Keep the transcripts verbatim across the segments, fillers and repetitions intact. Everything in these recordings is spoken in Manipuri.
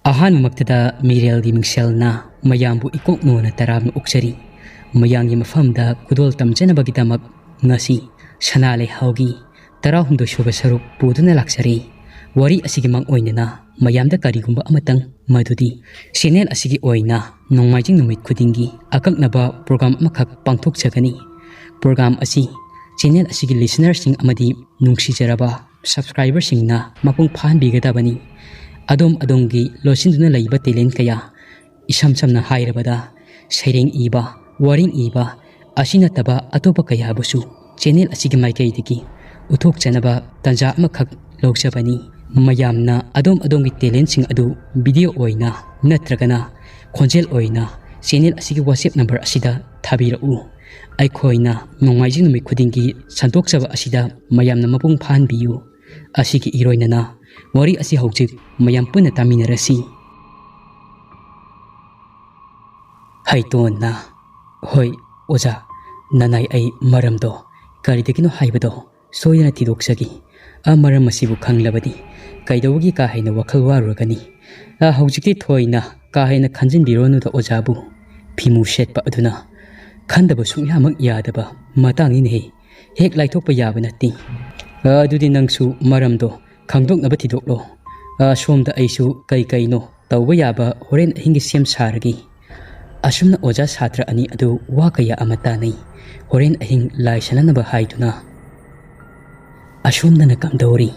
ꯑꯍꯥꯟꯕꯃꯛꯇꯗ ꯃꯤꯔꯦꯜꯒꯤ ꯃꯤꯡꯁꯦꯜꯅ ꯃꯌꯥꯝꯕꯨ ꯏꯀꯣꯛ ꯅꯣꯟꯅ ꯇꯔꯥꯝꯅ ꯑꯣꯛꯆꯔꯤ꯫ ꯃꯌꯥꯝꯒꯤ ꯃꯐꯝꯗ ꯈꯨꯗꯣꯜ ꯇꯝꯖꯅꯕꯒꯤꯗꯃꯛ ꯉꯁꯤ ꯁꯅꯥ ꯂꯩꯍꯥꯎꯒꯤ ꯇꯔꯥꯍꯨꯝꯗꯣꯏ ꯁꯨꯕ ꯁꯔꯨꯛ ꯄꯨꯗꯨꯅ ꯂꯥꯛꯆꯔꯤ꯫ ꯋꯥꯔꯤ ꯑꯁꯤꯒꯤ ꯃꯥꯡ ꯑꯣꯏꯅꯅ ꯃꯌꯥꯝꯗ ꯀꯔꯤꯒꯨꯝꯕ ꯑꯃꯇꯪ, ꯃꯗꯨꯗꯤ ꯆꯦꯅꯦꯜ ꯑꯁꯤꯒꯤ ꯑꯣꯏꯅ ꯅꯣꯡꯃꯥꯏꯖꯤꯡ ꯅꯨꯃꯤꯠ ꯈꯨꯗꯤꯡꯒꯤ ꯑꯀꯛꯅꯕ ꯄ꯭ꯔꯣꯒ꯭ꯔꯥꯝ ꯑꯃꯈꯛ ꯄꯥꯡꯊꯣꯛꯆꯒꯅꯤ꯫ ꯄ꯭ꯔꯣꯒ꯭ꯔꯥꯝ ꯑꯁꯤ ꯆꯦꯅꯦꯜ ꯑꯁꯤꯒꯤ ꯂꯤꯁꯅꯔꯁꯤꯡ ꯑꯃꯗꯤ ꯅꯨꯡꯁꯤꯖꯔꯕ ꯁꯕꯁꯀ꯭ꯔꯥꯏꯕꯔꯁꯤꯡꯅ ꯃꯄꯨꯡ ꯐꯥꯍꯟꯕꯤꯒꯗꯕꯅꯤ꯫ ꯑꯗꯣꯝ ꯑꯗꯣꯝꯒꯤ ꯂꯣꯠꯁꯤꯟꯗꯨꯅ ꯂꯩꯕ ꯇꯦꯂꯦꯟ ꯀꯌꯥ, ꯏꯁꯝ ꯁꯝꯅ ꯍꯥꯏꯔꯕꯗ ꯁꯩꯔꯦꯡ ꯏꯕ, ꯋꯥꯔꯦꯡ ꯏꯕ ꯑꯁꯤ ꯅꯠꯇꯕ ꯑꯇꯣꯞꯄ ꯀꯌꯥꯕꯨꯁꯨ ꯆꯦꯅꯦꯜ ꯑꯁꯤꯒꯤ ꯃꯥꯏꯀꯩꯗꯒꯤ ꯎꯠꯊꯣꯛꯆꯅꯕ ꯇꯥꯟꯖꯥ ꯑꯃꯈꯛ ꯂꯧꯖꯕꯅꯤ꯫ ꯃꯌꯥꯝꯅ ꯑꯗꯣꯝ ꯑꯗꯣꯝꯒꯤ ꯇꯦꯂꯦꯟꯁꯤꯡ ꯑꯗꯨ ꯚꯤꯗꯤꯑꯣ ꯑꯣꯏꯅ ꯅꯠꯇ꯭ꯔꯒꯅ ꯈꯣꯟꯖꯦꯜ ꯑꯣꯏꯅ ꯆꯦꯅꯦꯜ ꯑꯁꯤꯒꯤ WhatsApp ꯅꯝꯕꯔ ꯑꯁꯤꯗ ꯊꯥꯕꯤꯔꯛꯎ꯫ ꯑꯩꯈꯣꯏꯅ ꯅꯣꯡꯃꯥꯏꯖꯤꯡ ꯅꯨꯃꯤꯠ ꯈꯨꯗꯤꯡꯒꯤ ꯁꯟꯗꯣꯛꯆꯕ ꯑꯁꯤꯗ ꯃꯌꯥꯝꯅ ꯃꯄꯨꯡ ꯐꯥꯍꯟꯕꯤꯌꯨ꯫ ꯑꯁꯤꯒꯤ ꯏꯔꯣꯏꯅꯅ ꯋꯥꯔꯤ ꯑꯁꯤ ꯍꯧꯖꯤꯛ ꯃꯌꯥꯝ ꯄꯨꯟꯅ ꯇꯥꯃꯤꯟꯅꯔꯁꯤ꯫ ꯍꯩꯇꯣꯟꯅ, "ꯍꯣꯏ, ꯑꯣꯖꯥ, ꯅꯅꯥꯏ ꯑꯩ ꯃꯔꯝꯗꯣ ꯀꯔꯤꯗꯒꯤꯅꯣ ꯍꯥꯏꯕꯗꯣ ꯁꯣꯏꯗꯅ ꯊꯤꯗꯣꯛꯆꯒꯦ꯫ ꯑ, ꯃꯔꯝ ꯑꯁꯤꯕꯨ ꯈꯪꯂꯕꯗꯤ ꯀꯩꯗꯧꯕꯒꯤ ꯀꯥ ꯍꯦꯟꯅ ꯋꯥꯈꯜ ꯋꯥꯔꯨꯔꯒꯅꯤ? ꯑ, ꯍꯧꯖꯤꯛꯇꯤ ꯊꯣꯏꯅ ꯀꯥ ꯍꯦꯟꯅ ꯈꯟꯖꯤꯟꯕꯤꯔꯣꯅꯨꯗ ꯑꯣꯖꯥꯕꯨ꯫ ꯐꯤꯃꯨ ꯁꯦꯠꯄ ꯑꯗꯨꯅ ꯈꯟꯗꯕ ꯁꯨꯡꯌꯥꯃꯛ ꯌꯥꯗꯕ ꯃꯇꯥꯡꯅꯤꯅꯦꯍꯦ꯫ ꯍꯦꯛ ꯂꯥꯏꯊꯣꯛꯄ ꯌꯥꯕ ꯅꯠꯇꯦ꯫ ꯑ, ꯑꯗꯨꯗꯤ ꯅꯪꯁꯨ ꯃꯔꯝꯗꯣ ꯈꯪꯗꯣꯛꯅꯕ ꯊꯤꯗꯣꯛꯂꯣ꯫ ꯑ, ꯁꯣꯝꯗ ꯑꯩꯁꯨ ꯀꯩ ꯀꯩꯅꯣ ꯇꯧꯕ ꯌꯥꯕ ꯍꯣꯔꯦꯟ ꯑꯍꯤꯡꯒꯤ ꯁꯦꯝ ꯁꯥꯔꯒꯦ꯫" ꯑꯁꯨꯝꯅ ꯑꯣꯖꯥ ꯁꯥꯇ꯭ꯔ ꯑꯅꯤ ꯑꯗꯨ ꯋꯥ ꯀꯌꯥ ꯑꯃ ꯇꯥꯅꯩ꯫ ꯍꯣꯔꯦꯟ ꯑꯍꯤꯡ ꯂꯥꯏ ꯁꯥꯟꯅꯅꯕ ꯍꯥꯏꯗꯨꯅ꯫ ꯑꯁꯣꯝꯗꯅ ꯀꯝꯗꯧꯔꯤ?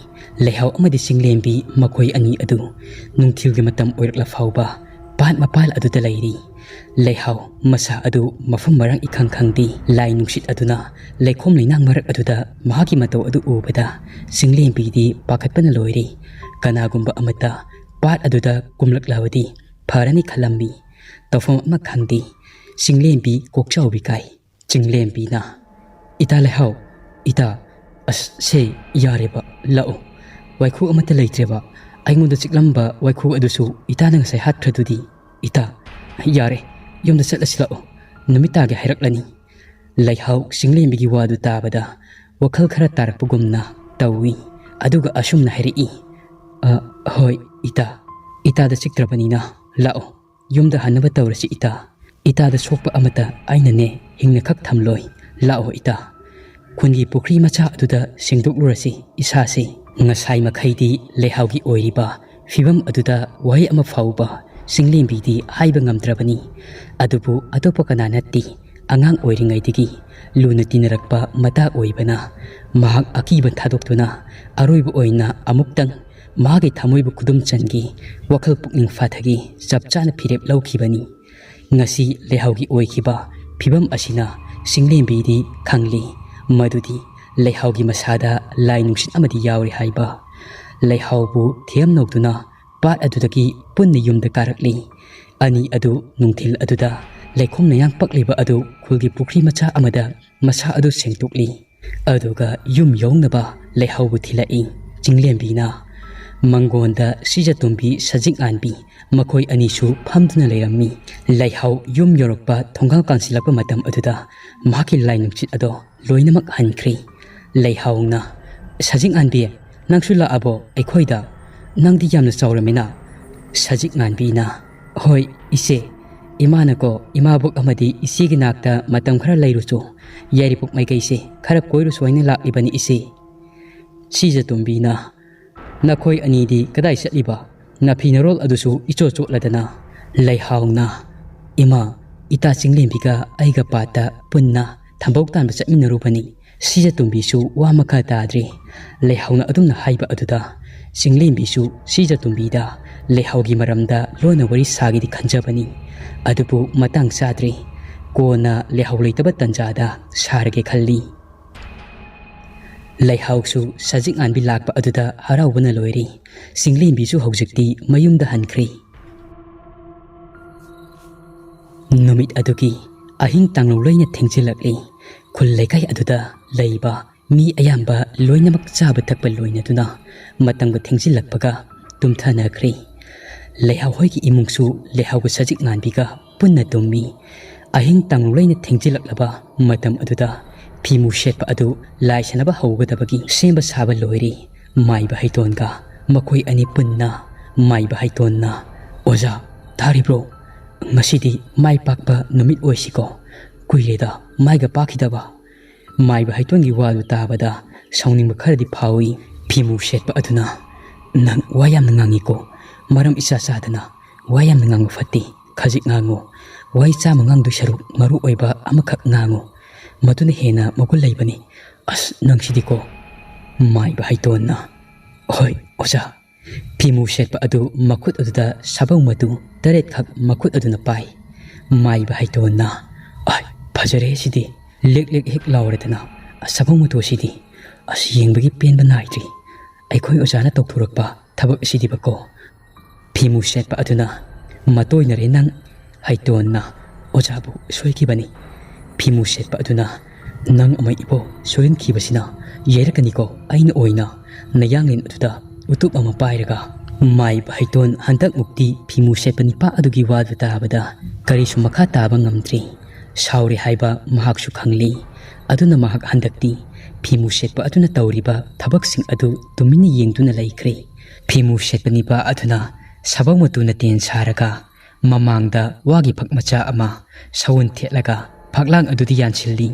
ꯂꯩꯍꯥꯎ ꯑꯃꯗꯤ ꯆꯤꯡꯂꯦꯝꯕꯤ ꯃꯈꯣꯏ ꯑꯅꯤ ꯑꯗꯨ ꯅꯨꯡꯊꯤꯜꯒꯤ ꯃꯇꯝ ꯑꯣꯏꯔꯛꯂ ꯐꯥꯎꯕ ꯄꯥꯠ ꯃꯄꯥꯜ ꯑꯗꯨꯗ ꯂꯩꯔꯤ꯫ ꯂꯩꯍꯥꯎ ꯃꯁꯥ ꯑꯗꯨ ꯃꯐꯝ ꯃꯔꯥꯡ ꯏꯈꯪ ꯈꯪꯗꯦ꯫ ꯂꯥꯏ ꯅꯨꯡꯁꯤꯠ ꯑꯗꯨꯅ ꯂꯩꯈꯣꯝ ꯂꯩꯅꯥꯡ ꯃꯔꯛ ꯑꯗꯨꯗ ꯃꯍꯥꯛꯀꯤ ꯃꯇꯧ ꯑꯗꯨ ꯎꯕꯗ ꯆꯤꯡꯂꯦꯝꯕꯤꯗꯤ ꯄꯥꯈꯠꯄꯅ ꯂꯣꯏꯔꯦ꯫ ꯀꯅꯥꯒꯨꯝꯕ ꯑꯃꯠꯇ ꯄꯥꯠ ꯑꯗꯨꯗ ꯀꯨꯝꯂꯛꯂꯕꯗꯤ ꯐꯔꯅꯤ ꯈꯜꯂꯝꯃꯤ꯫ ꯇꯧꯐꯝ ꯑꯃ ꯈꯪꯗꯦ꯫ ꯆꯤꯡꯂꯦꯝꯕꯤ ꯀꯣꯛꯆꯥꯎꯕꯤ ꯀꯥꯏ꯫ ꯆꯤꯡꯂꯦꯝꯕꯤꯅ, "ꯏꯇꯥ ꯂꯩꯍꯥꯎ, ꯏꯇꯥ, ꯑꯁ, ꯁꯦ, ꯌꯥꯔꯦꯕ, ꯂꯥꯛꯑꯣ꯫ ꯋꯥꯏꯈꯨ ꯑꯃꯠꯇ ꯂꯩꯇ꯭ꯔꯦꯕ꯫ ꯑꯩꯉꯣꯟꯗ ꯆꯤꯛꯂꯝꯕ ꯋꯥꯏꯈꯨ ꯑꯗꯨꯁꯨ ꯏꯇꯥꯅ ꯉꯁꯥꯏ ꯍꯥꯠꯈ꯭ꯔꯗꯨꯗꯤ꯫ ꯏꯇꯥ, ꯌꯥꯔꯦ, ꯌꯨꯝꯗ ꯆꯠꯂꯁꯤ ꯂꯥꯛꯑꯣ꯫ ꯅꯨꯃꯤꯠ ꯇꯥꯒꯦ ꯍꯥꯏꯔꯛꯂꯅꯤ꯫" ꯂꯩꯍꯥꯎ ꯆꯤꯡꯂꯦꯝꯕꯤꯒꯤ ꯋꯥꯗꯨ ꯇꯥꯕꯗ ꯋꯥꯈꯜ ꯈꯔ ꯇꯥꯔꯛꯄꯒꯨꯝꯅ ꯇꯧꯏ꯫ ꯑꯗꯨꯒ ꯑꯁꯨꯝꯅ ꯍꯥꯏꯔꯛꯏ, "ꯑ, ꯍꯣꯏ, ꯏꯇꯥ꯫ "ꯏꯇꯥꯗ ꯆꯤꯛꯇ꯭ꯔꯕꯅꯤꯅ ꯂꯥꯛꯑꯣ, ꯌꯨꯝꯗ ꯍꯟꯅꯕ ꯇꯧꯔꯁꯤ ꯏꯇꯥ꯫ ꯏꯇꯥꯗ ꯁꯣꯛꯄ ꯑꯃꯠꯇ ꯑꯩꯅꯅꯦ ꯍꯤꯡꯅ ꯈꯛ ꯊꯝꯂꯣꯏ꯫ ꯂꯥꯛꯑꯣ ꯏꯇꯥ꯫ ꯈꯨꯟꯒꯤ ꯄꯨꯈ꯭ꯔꯤ ꯃꯆꯥ ꯑꯗꯨꯗ ꯁꯦꯡꯗꯣꯛꯂꯨꯔꯁꯤ ꯏꯁꯥꯁꯤ"꯫ ꯉꯁꯥꯏ ꯃꯈꯩꯗꯤ ꯂꯩꯍꯥꯎꯒꯤ ꯑꯣꯏꯔꯤꯕ ꯐꯤꯕꯝ ꯑꯗꯨꯗ ꯋꯥꯍꯩ ꯑꯃ ꯐꯥꯎꯕ ꯆꯤꯡꯂꯦꯝꯕꯤꯗꯤ ꯍꯥꯏꯕ ꯉꯝꯗ꯭ꯔꯕꯅꯤ꯫ ꯑꯗꯨꯕꯨ ꯑꯇꯣꯞꯄ ꯀꯅꯥ ꯅꯠꯇꯦ, ꯑꯉꯥꯡ ꯑꯣꯏꯔꯤꯉꯩꯗꯒꯤ ꯂꯨꯅ ꯇꯤꯟꯅꯔꯛꯄ ꯃꯇꯥ ꯑꯣꯏꯕꯅ ꯃꯍꯥꯛ ꯑꯀꯤꯕ ꯊꯥꯗꯣꯛꯇꯨꯅ ꯑꯔꯣꯏꯕ ꯑꯣꯏꯅ ꯑꯃꯨꯛꯇꯪ ꯃꯥꯒꯤ ꯊꯃꯣꯏꯕꯨ ꯈꯨꯗꯨꯝ ꯆꯟꯒꯦ, ꯋꯥꯈꯜ ꯄꯨꯛꯅꯤꯡ ꯐꯥꯊꯒꯦ ꯆꯞ ꯆꯥꯅ ꯐꯤꯔꯦꯞ ꯂꯧꯈꯤꯕꯅꯤ꯫ ꯉꯁꯤ ꯂꯩꯍꯥꯎꯒꯤ ꯑꯣꯏꯈꯤꯕ ꯐꯤꯕꯝ ꯑꯁꯤꯅ ꯆꯤꯡꯂꯦꯝꯕꯤꯗꯤ ꯈꯪꯂꯤ ꯃꯗꯨꯗꯤ ꯂꯩꯍꯥꯎꯒꯤ ꯃꯁꯥꯗ ꯂꯥꯏ ꯅꯨꯡꯁꯤꯠ ꯑꯃꯗꯤ ꯌꯥꯎꯔꯤ ꯍꯥꯏꯕ꯫ ꯂꯩꯍꯥꯎꯕꯨ ꯊꯦꯝꯅꯧꯗꯨꯅ ꯄꯥꯠ ꯑꯗꯨꯗꯒꯤ ꯄꯨꯟꯅ ꯌꯨꯝꯗ ꯀꯥꯔꯛꯂꯤ꯫ ꯑꯅꯤ ꯑꯗꯨ ꯅꯨꯡꯊꯤꯜ ꯑꯗꯨꯗ ꯂꯩꯈꯣꯝꯅ ꯌꯥꯡꯄꯛꯂꯤꯕ ꯑꯗꯨ ꯈꯨꯜꯒꯤ ꯄꯨꯈ꯭ꯔꯤ ꯃꯆꯥ ꯑꯃꯗ ꯃꯁꯥ ꯑꯗꯨ ꯁꯦꯡꯗꯣꯛꯂꯤ꯫ ꯑꯗꯨꯒ ꯌꯨꯝ ꯌꯧꯅꯕ ꯂꯩꯍꯥꯎꯕꯨ ꯊꯤꯜꯂꯛꯏ꯫ ꯆꯤꯡꯂꯦꯝꯕꯤꯅ ꯃꯪꯒꯣꯟꯗ ꯁꯤꯖꯇꯣꯝꯕꯤ, ꯁꯖꯤꯛ ꯉꯥꯟꯕꯤ ꯃꯈꯣꯏ ꯑꯅꯤꯁꯨ ꯐꯝꯗꯨꯅ ꯂꯩꯔꯝꯃꯤ꯫ ꯂꯩꯍꯥꯎ ꯌꯨꯝ ꯌꯧꯔꯛꯄ ꯊꯣꯡꯒꯥꯜ ꯀꯥꯟꯁꯤꯜꯂꯛꯄ ꯃꯇꯝ ꯑꯗꯨꯗ ꯃꯍꯥꯛꯀꯤ ꯂꯥꯏ ꯅꯨꯡꯁꯤꯠ ꯑꯗꯣ ꯂꯣꯏꯅꯃꯛ ꯍꯟꯈ꯭ꯔꯦ꯫ ꯂꯩꯍꯥꯎꯅ, "ꯁꯖꯤꯛ ꯉꯥꯟꯕꯤ, ꯅꯪꯁꯨ ꯂꯥꯛꯑꯕꯣ ꯑꯩꯈꯣꯏꯗ? ꯅꯪꯗꯤ ꯌꯥꯝꯅ ꯆꯥꯎꯔꯝꯃꯤꯅ"꯫ ꯁꯖꯤꯛ ꯉꯥꯟꯕꯤꯅ, "ꯍꯣꯏ ꯏꯆꯦ, ꯏꯃꯥꯅꯀꯣ ꯏꯃꯥꯕꯣꯛ ꯑꯃꯗꯤ ꯏꯆꯦꯒꯤ ꯅꯥꯛꯇ ꯃꯇꯝ ꯈꯔ ꯂꯩꯔꯨꯆꯣ, ꯌꯥꯏꯔꯤꯄꯣꯛ ꯃꯥꯏꯀꯩꯁꯦ ꯈꯔ ꯀꯣꯏꯔꯨꯆꯣ ꯍꯥꯏꯅ ꯂꯥꯛꯂꯤꯕꯅꯤ ꯏꯆꯦ"꯫ ꯁꯤꯖꯇꯣꯝꯕꯤꯅ, "ꯅꯈꯣꯏ ꯑꯅꯤꯗꯤ ꯀꯗꯥꯏ ꯆꯠꯂꯤꯕ? ꯅꯐꯤ ꯅꯔꯣꯜ ꯑꯗꯨꯁꯨ ꯏꯆꯣꯠ ꯆꯣꯠꯂꯗꯅ"꯫ ꯂꯩꯍꯥꯎꯅ, "ꯏꯃꯥ, ꯏꯇꯥ ꯆꯤꯡꯂꯦꯝꯕꯤꯒ ꯑꯩꯒ ꯄꯥꯠꯇ ꯄꯨꯟꯅ ꯊꯝꯕꯧ ꯇꯥꯟꯕ ꯆꯠꯃꯤꯟꯅꯔꯨꯕꯅꯤ"꯫ ꯁꯤꯖꯇꯣꯝꯕꯤꯁꯨ ꯋꯥ ꯃꯈꯥ ꯇꯥꯗ꯭ꯔꯦ꯫ ꯂꯩꯍꯥꯎꯅ ꯑꯗꯨꯝꯅ ꯍꯥꯏꯕ ꯑꯗꯨꯗ ꯆꯤꯡꯂꯦꯝꯕꯤꯁꯨ ꯁꯤꯖꯇꯣꯝꯕꯤꯗ ꯂꯩꯍꯥꯎꯒꯤ ꯃꯔꯝꯗ ꯂꯣꯟꯅ ꯋꯥꯔꯤ ꯁꯥꯒꯦꯗꯤ ꯈꯟꯖꯕꯅꯤ꯫ ꯑꯗꯨꯕꯨ ꯃꯇꯥꯡ ꯆꯥꯗ꯭ꯔꯦ꯫ ꯀꯣꯟꯅ ꯂꯩꯍꯥꯎ ꯂꯩꯇꯕ ꯇꯟꯖꯥꯗ ꯁꯥꯔꯒꯦ ꯈꯜꯂꯤ꯫ ꯂꯩꯍꯥꯎꯁꯨ ꯁꯖꯤꯛ ꯉꯥꯟꯕꯤ ꯂꯥꯛꯄ ꯑꯗꯨꯗ ꯍꯔꯥꯎꯕꯅ ꯂꯣꯏꯔꯤ꯫ ꯆꯤꯡꯂꯦꯝꯕꯤꯁꯨ ꯍꯧꯖꯤꯛꯇꯤ ꯃꯌꯨꯝꯗ ꯍꯟꯈ꯭ꯔꯦ꯫ ꯅꯨꯃꯤꯠ ꯑꯗꯨꯒꯤ ꯑꯍꯤꯡ ꯇꯥꯡꯂꯧ ꯂꯣꯏꯅ ꯊꯦꯡꯖꯤꯜꯂꯛꯂꯤ꯫ ꯈꯨꯜ ꯂꯩꯀꯥꯏ ꯑꯗꯨꯗ ꯂꯩꯕ ꯃꯤ ꯑꯌꯥꯝꯕ ꯂꯣꯏꯅꯃꯛ ꯆꯥꯕ ꯊꯛꯄ ꯂꯣꯏꯅꯗꯨꯅ ꯃꯇꯝꯒ ꯊꯦꯡꯖꯤꯜꯂꯛꯄꯒ ꯇꯨꯝꯊꯅꯈ꯭ꯔꯦ꯫ ꯂꯩꯍꯥꯎ ꯍꯣꯏꯒꯤ ꯏꯃꯨꯡꯁꯨ ꯂꯩꯍꯥꯎꯒ ꯁꯖꯤꯛ ꯉꯥꯟꯕꯤꯒ ꯄꯨꯟꯅ ꯇꯨꯝꯃꯤ꯫ ꯑꯍꯤꯡ ꯇꯥꯡꯂꯣꯏꯅ ꯊꯦꯡꯖꯤꯜꯂꯛꯂꯕ ꯃꯇꯝ ꯑꯗꯨꯗ ꯐꯤꯃꯨ ꯁꯦꯠꯄ ꯑꯗꯨ ꯂꯥꯏ ꯁꯥꯟꯅꯕ ꯍꯧꯒꯗꯕꯒꯤ ꯁꯦꯝꯕ ꯁꯥꯕ ꯂꯣꯏꯔꯦ꯫ ꯃꯥꯏꯕ ꯍꯩꯇꯣꯟꯒ ꯃꯈꯣꯏ ꯑꯅꯤ ꯄꯨꯟꯅ ꯃꯥꯏꯕ ꯍꯩꯇꯣꯟꯅ, "ꯑꯣꯖꯥ, ꯇꯥꯔꯤꯕ꯭ꯔꯣ? ꯉꯁꯤꯗꯤ ꯃꯥꯏ ꯄꯥꯛꯄ ꯅꯨꯃꯤꯠ ꯑꯣꯏꯁꯤꯀꯣ꯫ ꯀꯨꯏꯔꯦꯗ ꯃꯥꯏꯒ ꯄꯥꯛꯈꯤꯗꯕ꯫" ꯃꯥꯏꯕ ꯍꯩꯇꯣꯟꯒꯤ ꯋꯥꯗꯨ ꯇꯥꯕꯗ ꯁꯥꯎꯅꯤꯡꯕ ꯈꯔꯗꯤ ꯐꯥꯎꯏ꯫ ꯐꯤꯃꯨ ꯁꯦꯠꯄ ꯑꯗꯨꯅ, "ꯅꯪ ꯋꯥ ꯌꯥꯝꯅ ꯉꯥꯡꯉꯤꯀꯣ꯫ ꯃꯔꯝ ꯏꯆꯥ ꯆꯥꯗꯅ ꯋꯥ ꯌꯥꯝꯅ ꯉꯥꯡꯕ ꯐꯠꯇꯦ꯫ ꯈꯖꯤꯛ ꯉꯥꯡꯉꯨ꯫ ꯋꯥꯍꯩ ꯆꯥꯝꯃ ꯉꯥꯡꯗꯣꯏ ꯁꯔꯨꯛ ꯃꯔꯨ ꯑꯣꯏꯕ ꯑꯃꯈꯛ ꯉꯥꯡꯉꯨ꯫ ꯃꯗꯨꯅ ꯍꯦꯟꯅ ꯃꯒꯨꯟ ꯂꯩꯕꯅꯤ꯫ ꯑꯁ, ꯅꯪꯁꯤꯗꯤꯀꯣ꯫" ꯃꯥꯏꯕ ꯍꯩꯇꯣꯟꯅ, "ꯍꯣꯏ, ꯑꯣꯖꯥ꯫" ꯐꯤꯃꯨ ꯁꯦꯠꯄ ꯑꯗꯨ ꯃꯈꯨꯠ ꯑꯗꯨꯗ ꯁꯥꯕꯧ ꯃꯇꯨ ꯇꯔꯦꯠꯈꯛ ꯃꯈꯨꯠ ꯑꯗꯨꯅ ꯄꯥꯏ꯫ ꯃꯥꯏꯕ ꯍꯩꯇꯣꯟꯅ, "ꯑꯥꯏ, ꯐꯖꯔꯦ ꯁꯤꯗꯤ꯫ ꯂꯦꯛ ꯂꯦꯛ ꯍꯦꯛ ꯂꯥꯎꯔꯗꯅ ꯁꯥꯕꯧ ꯃꯇꯨ ꯑꯁꯤꯗꯤ꯫ ꯑꯁ, ꯌꯦꯡꯕꯒꯤ ꯄꯦꯟꯕ ꯅꯥꯏꯗ꯭ꯔꯤ꯫ ꯑꯩꯈꯣꯏ ꯑꯣꯖꯥꯅ ꯇꯧꯊꯣꯔꯛꯄ ꯊꯕꯛ ꯑꯁꯤꯗꯤꯕꯀꯣ꯫" ꯐꯤꯃꯨ ꯁꯦꯠꯄ ꯑꯗꯨꯅ, "ꯃꯇꯣꯏꯅꯔꯦ ꯅꯪ꯫" ꯍꯩꯇꯣꯟꯅ ꯑꯣꯖꯥꯕꯨ ꯁꯣꯏꯈꯤꯕꯅꯤ꯫ ꯐꯤꯃꯨ ꯁꯦꯠꯄ ꯑꯗꯨꯅ, "ꯅꯪ ꯑꯃ ꯏꯕꯣ ꯁꯣꯏꯍꯟꯈꯤꯕꯁꯤꯅ ꯌꯩꯔꯛꯀꯅꯤꯀꯣ ꯑꯩꯅ ꯑꯣꯏꯅ꯫" ꯅꯌꯥꯡꯂꯦꯟ ꯑꯗꯨꯗ ꯎꯇꯨꯞ ꯑꯃ ꯄꯥꯏꯔꯒ ꯃꯥꯏꯕ ꯍꯩꯇꯣꯟ ꯍꯟꯗꯛꯃꯨꯛꯇꯤ ꯐꯤꯃꯨ ꯁꯦꯠꯄ ꯅꯤꯄꯥ ꯑꯗꯨꯒꯤ ꯋꯥꯗꯨ ꯇꯥꯕꯗ ꯀꯔꯤꯁꯨ ꯃꯈꯥ ꯇꯥꯕ ꯉꯝꯗ꯭ꯔꯤ꯫ ꯁꯥꯎꯔꯦ ꯍꯥꯏꯕ ꯃꯍꯥꯛꯁꯨ ꯈꯪꯂꯤ꯫ ꯑꯗꯨꯅ ꯃꯍꯥꯛ ꯍꯟꯗꯛꯇꯤ ꯐꯤꯃꯨ ꯁꯦꯠꯄ ꯑꯗꯨꯅ ꯇꯧꯔꯤꯕ ꯊꯕꯛꯁꯤꯡ ꯑꯗꯨ ꯇꯨꯃꯤꯟꯅ ꯌꯦꯡꯗꯨꯅ ꯂꯩꯈ꯭ꯔꯦ꯫ ꯐꯤꯃꯨ ꯁꯦꯠꯄ ꯅꯤꯄꯥ ꯑꯗꯨꯅ ꯁꯥꯕꯧ ꯃꯇꯨꯅ ꯇꯦꯟ ꯁꯥꯔꯒ ꯃꯃꯥꯡꯗ ꯋꯥꯒꯤ ꯐꯛ ꯃꯆꯥ ꯑꯃ ꯁꯎꯟ ꯊꯦꯠꯂꯒ ꯐꯛꯂꯥꯡ ꯑꯗꯨꯗ ꯌꯥꯟꯁꯤꯜꯂꯤ꯫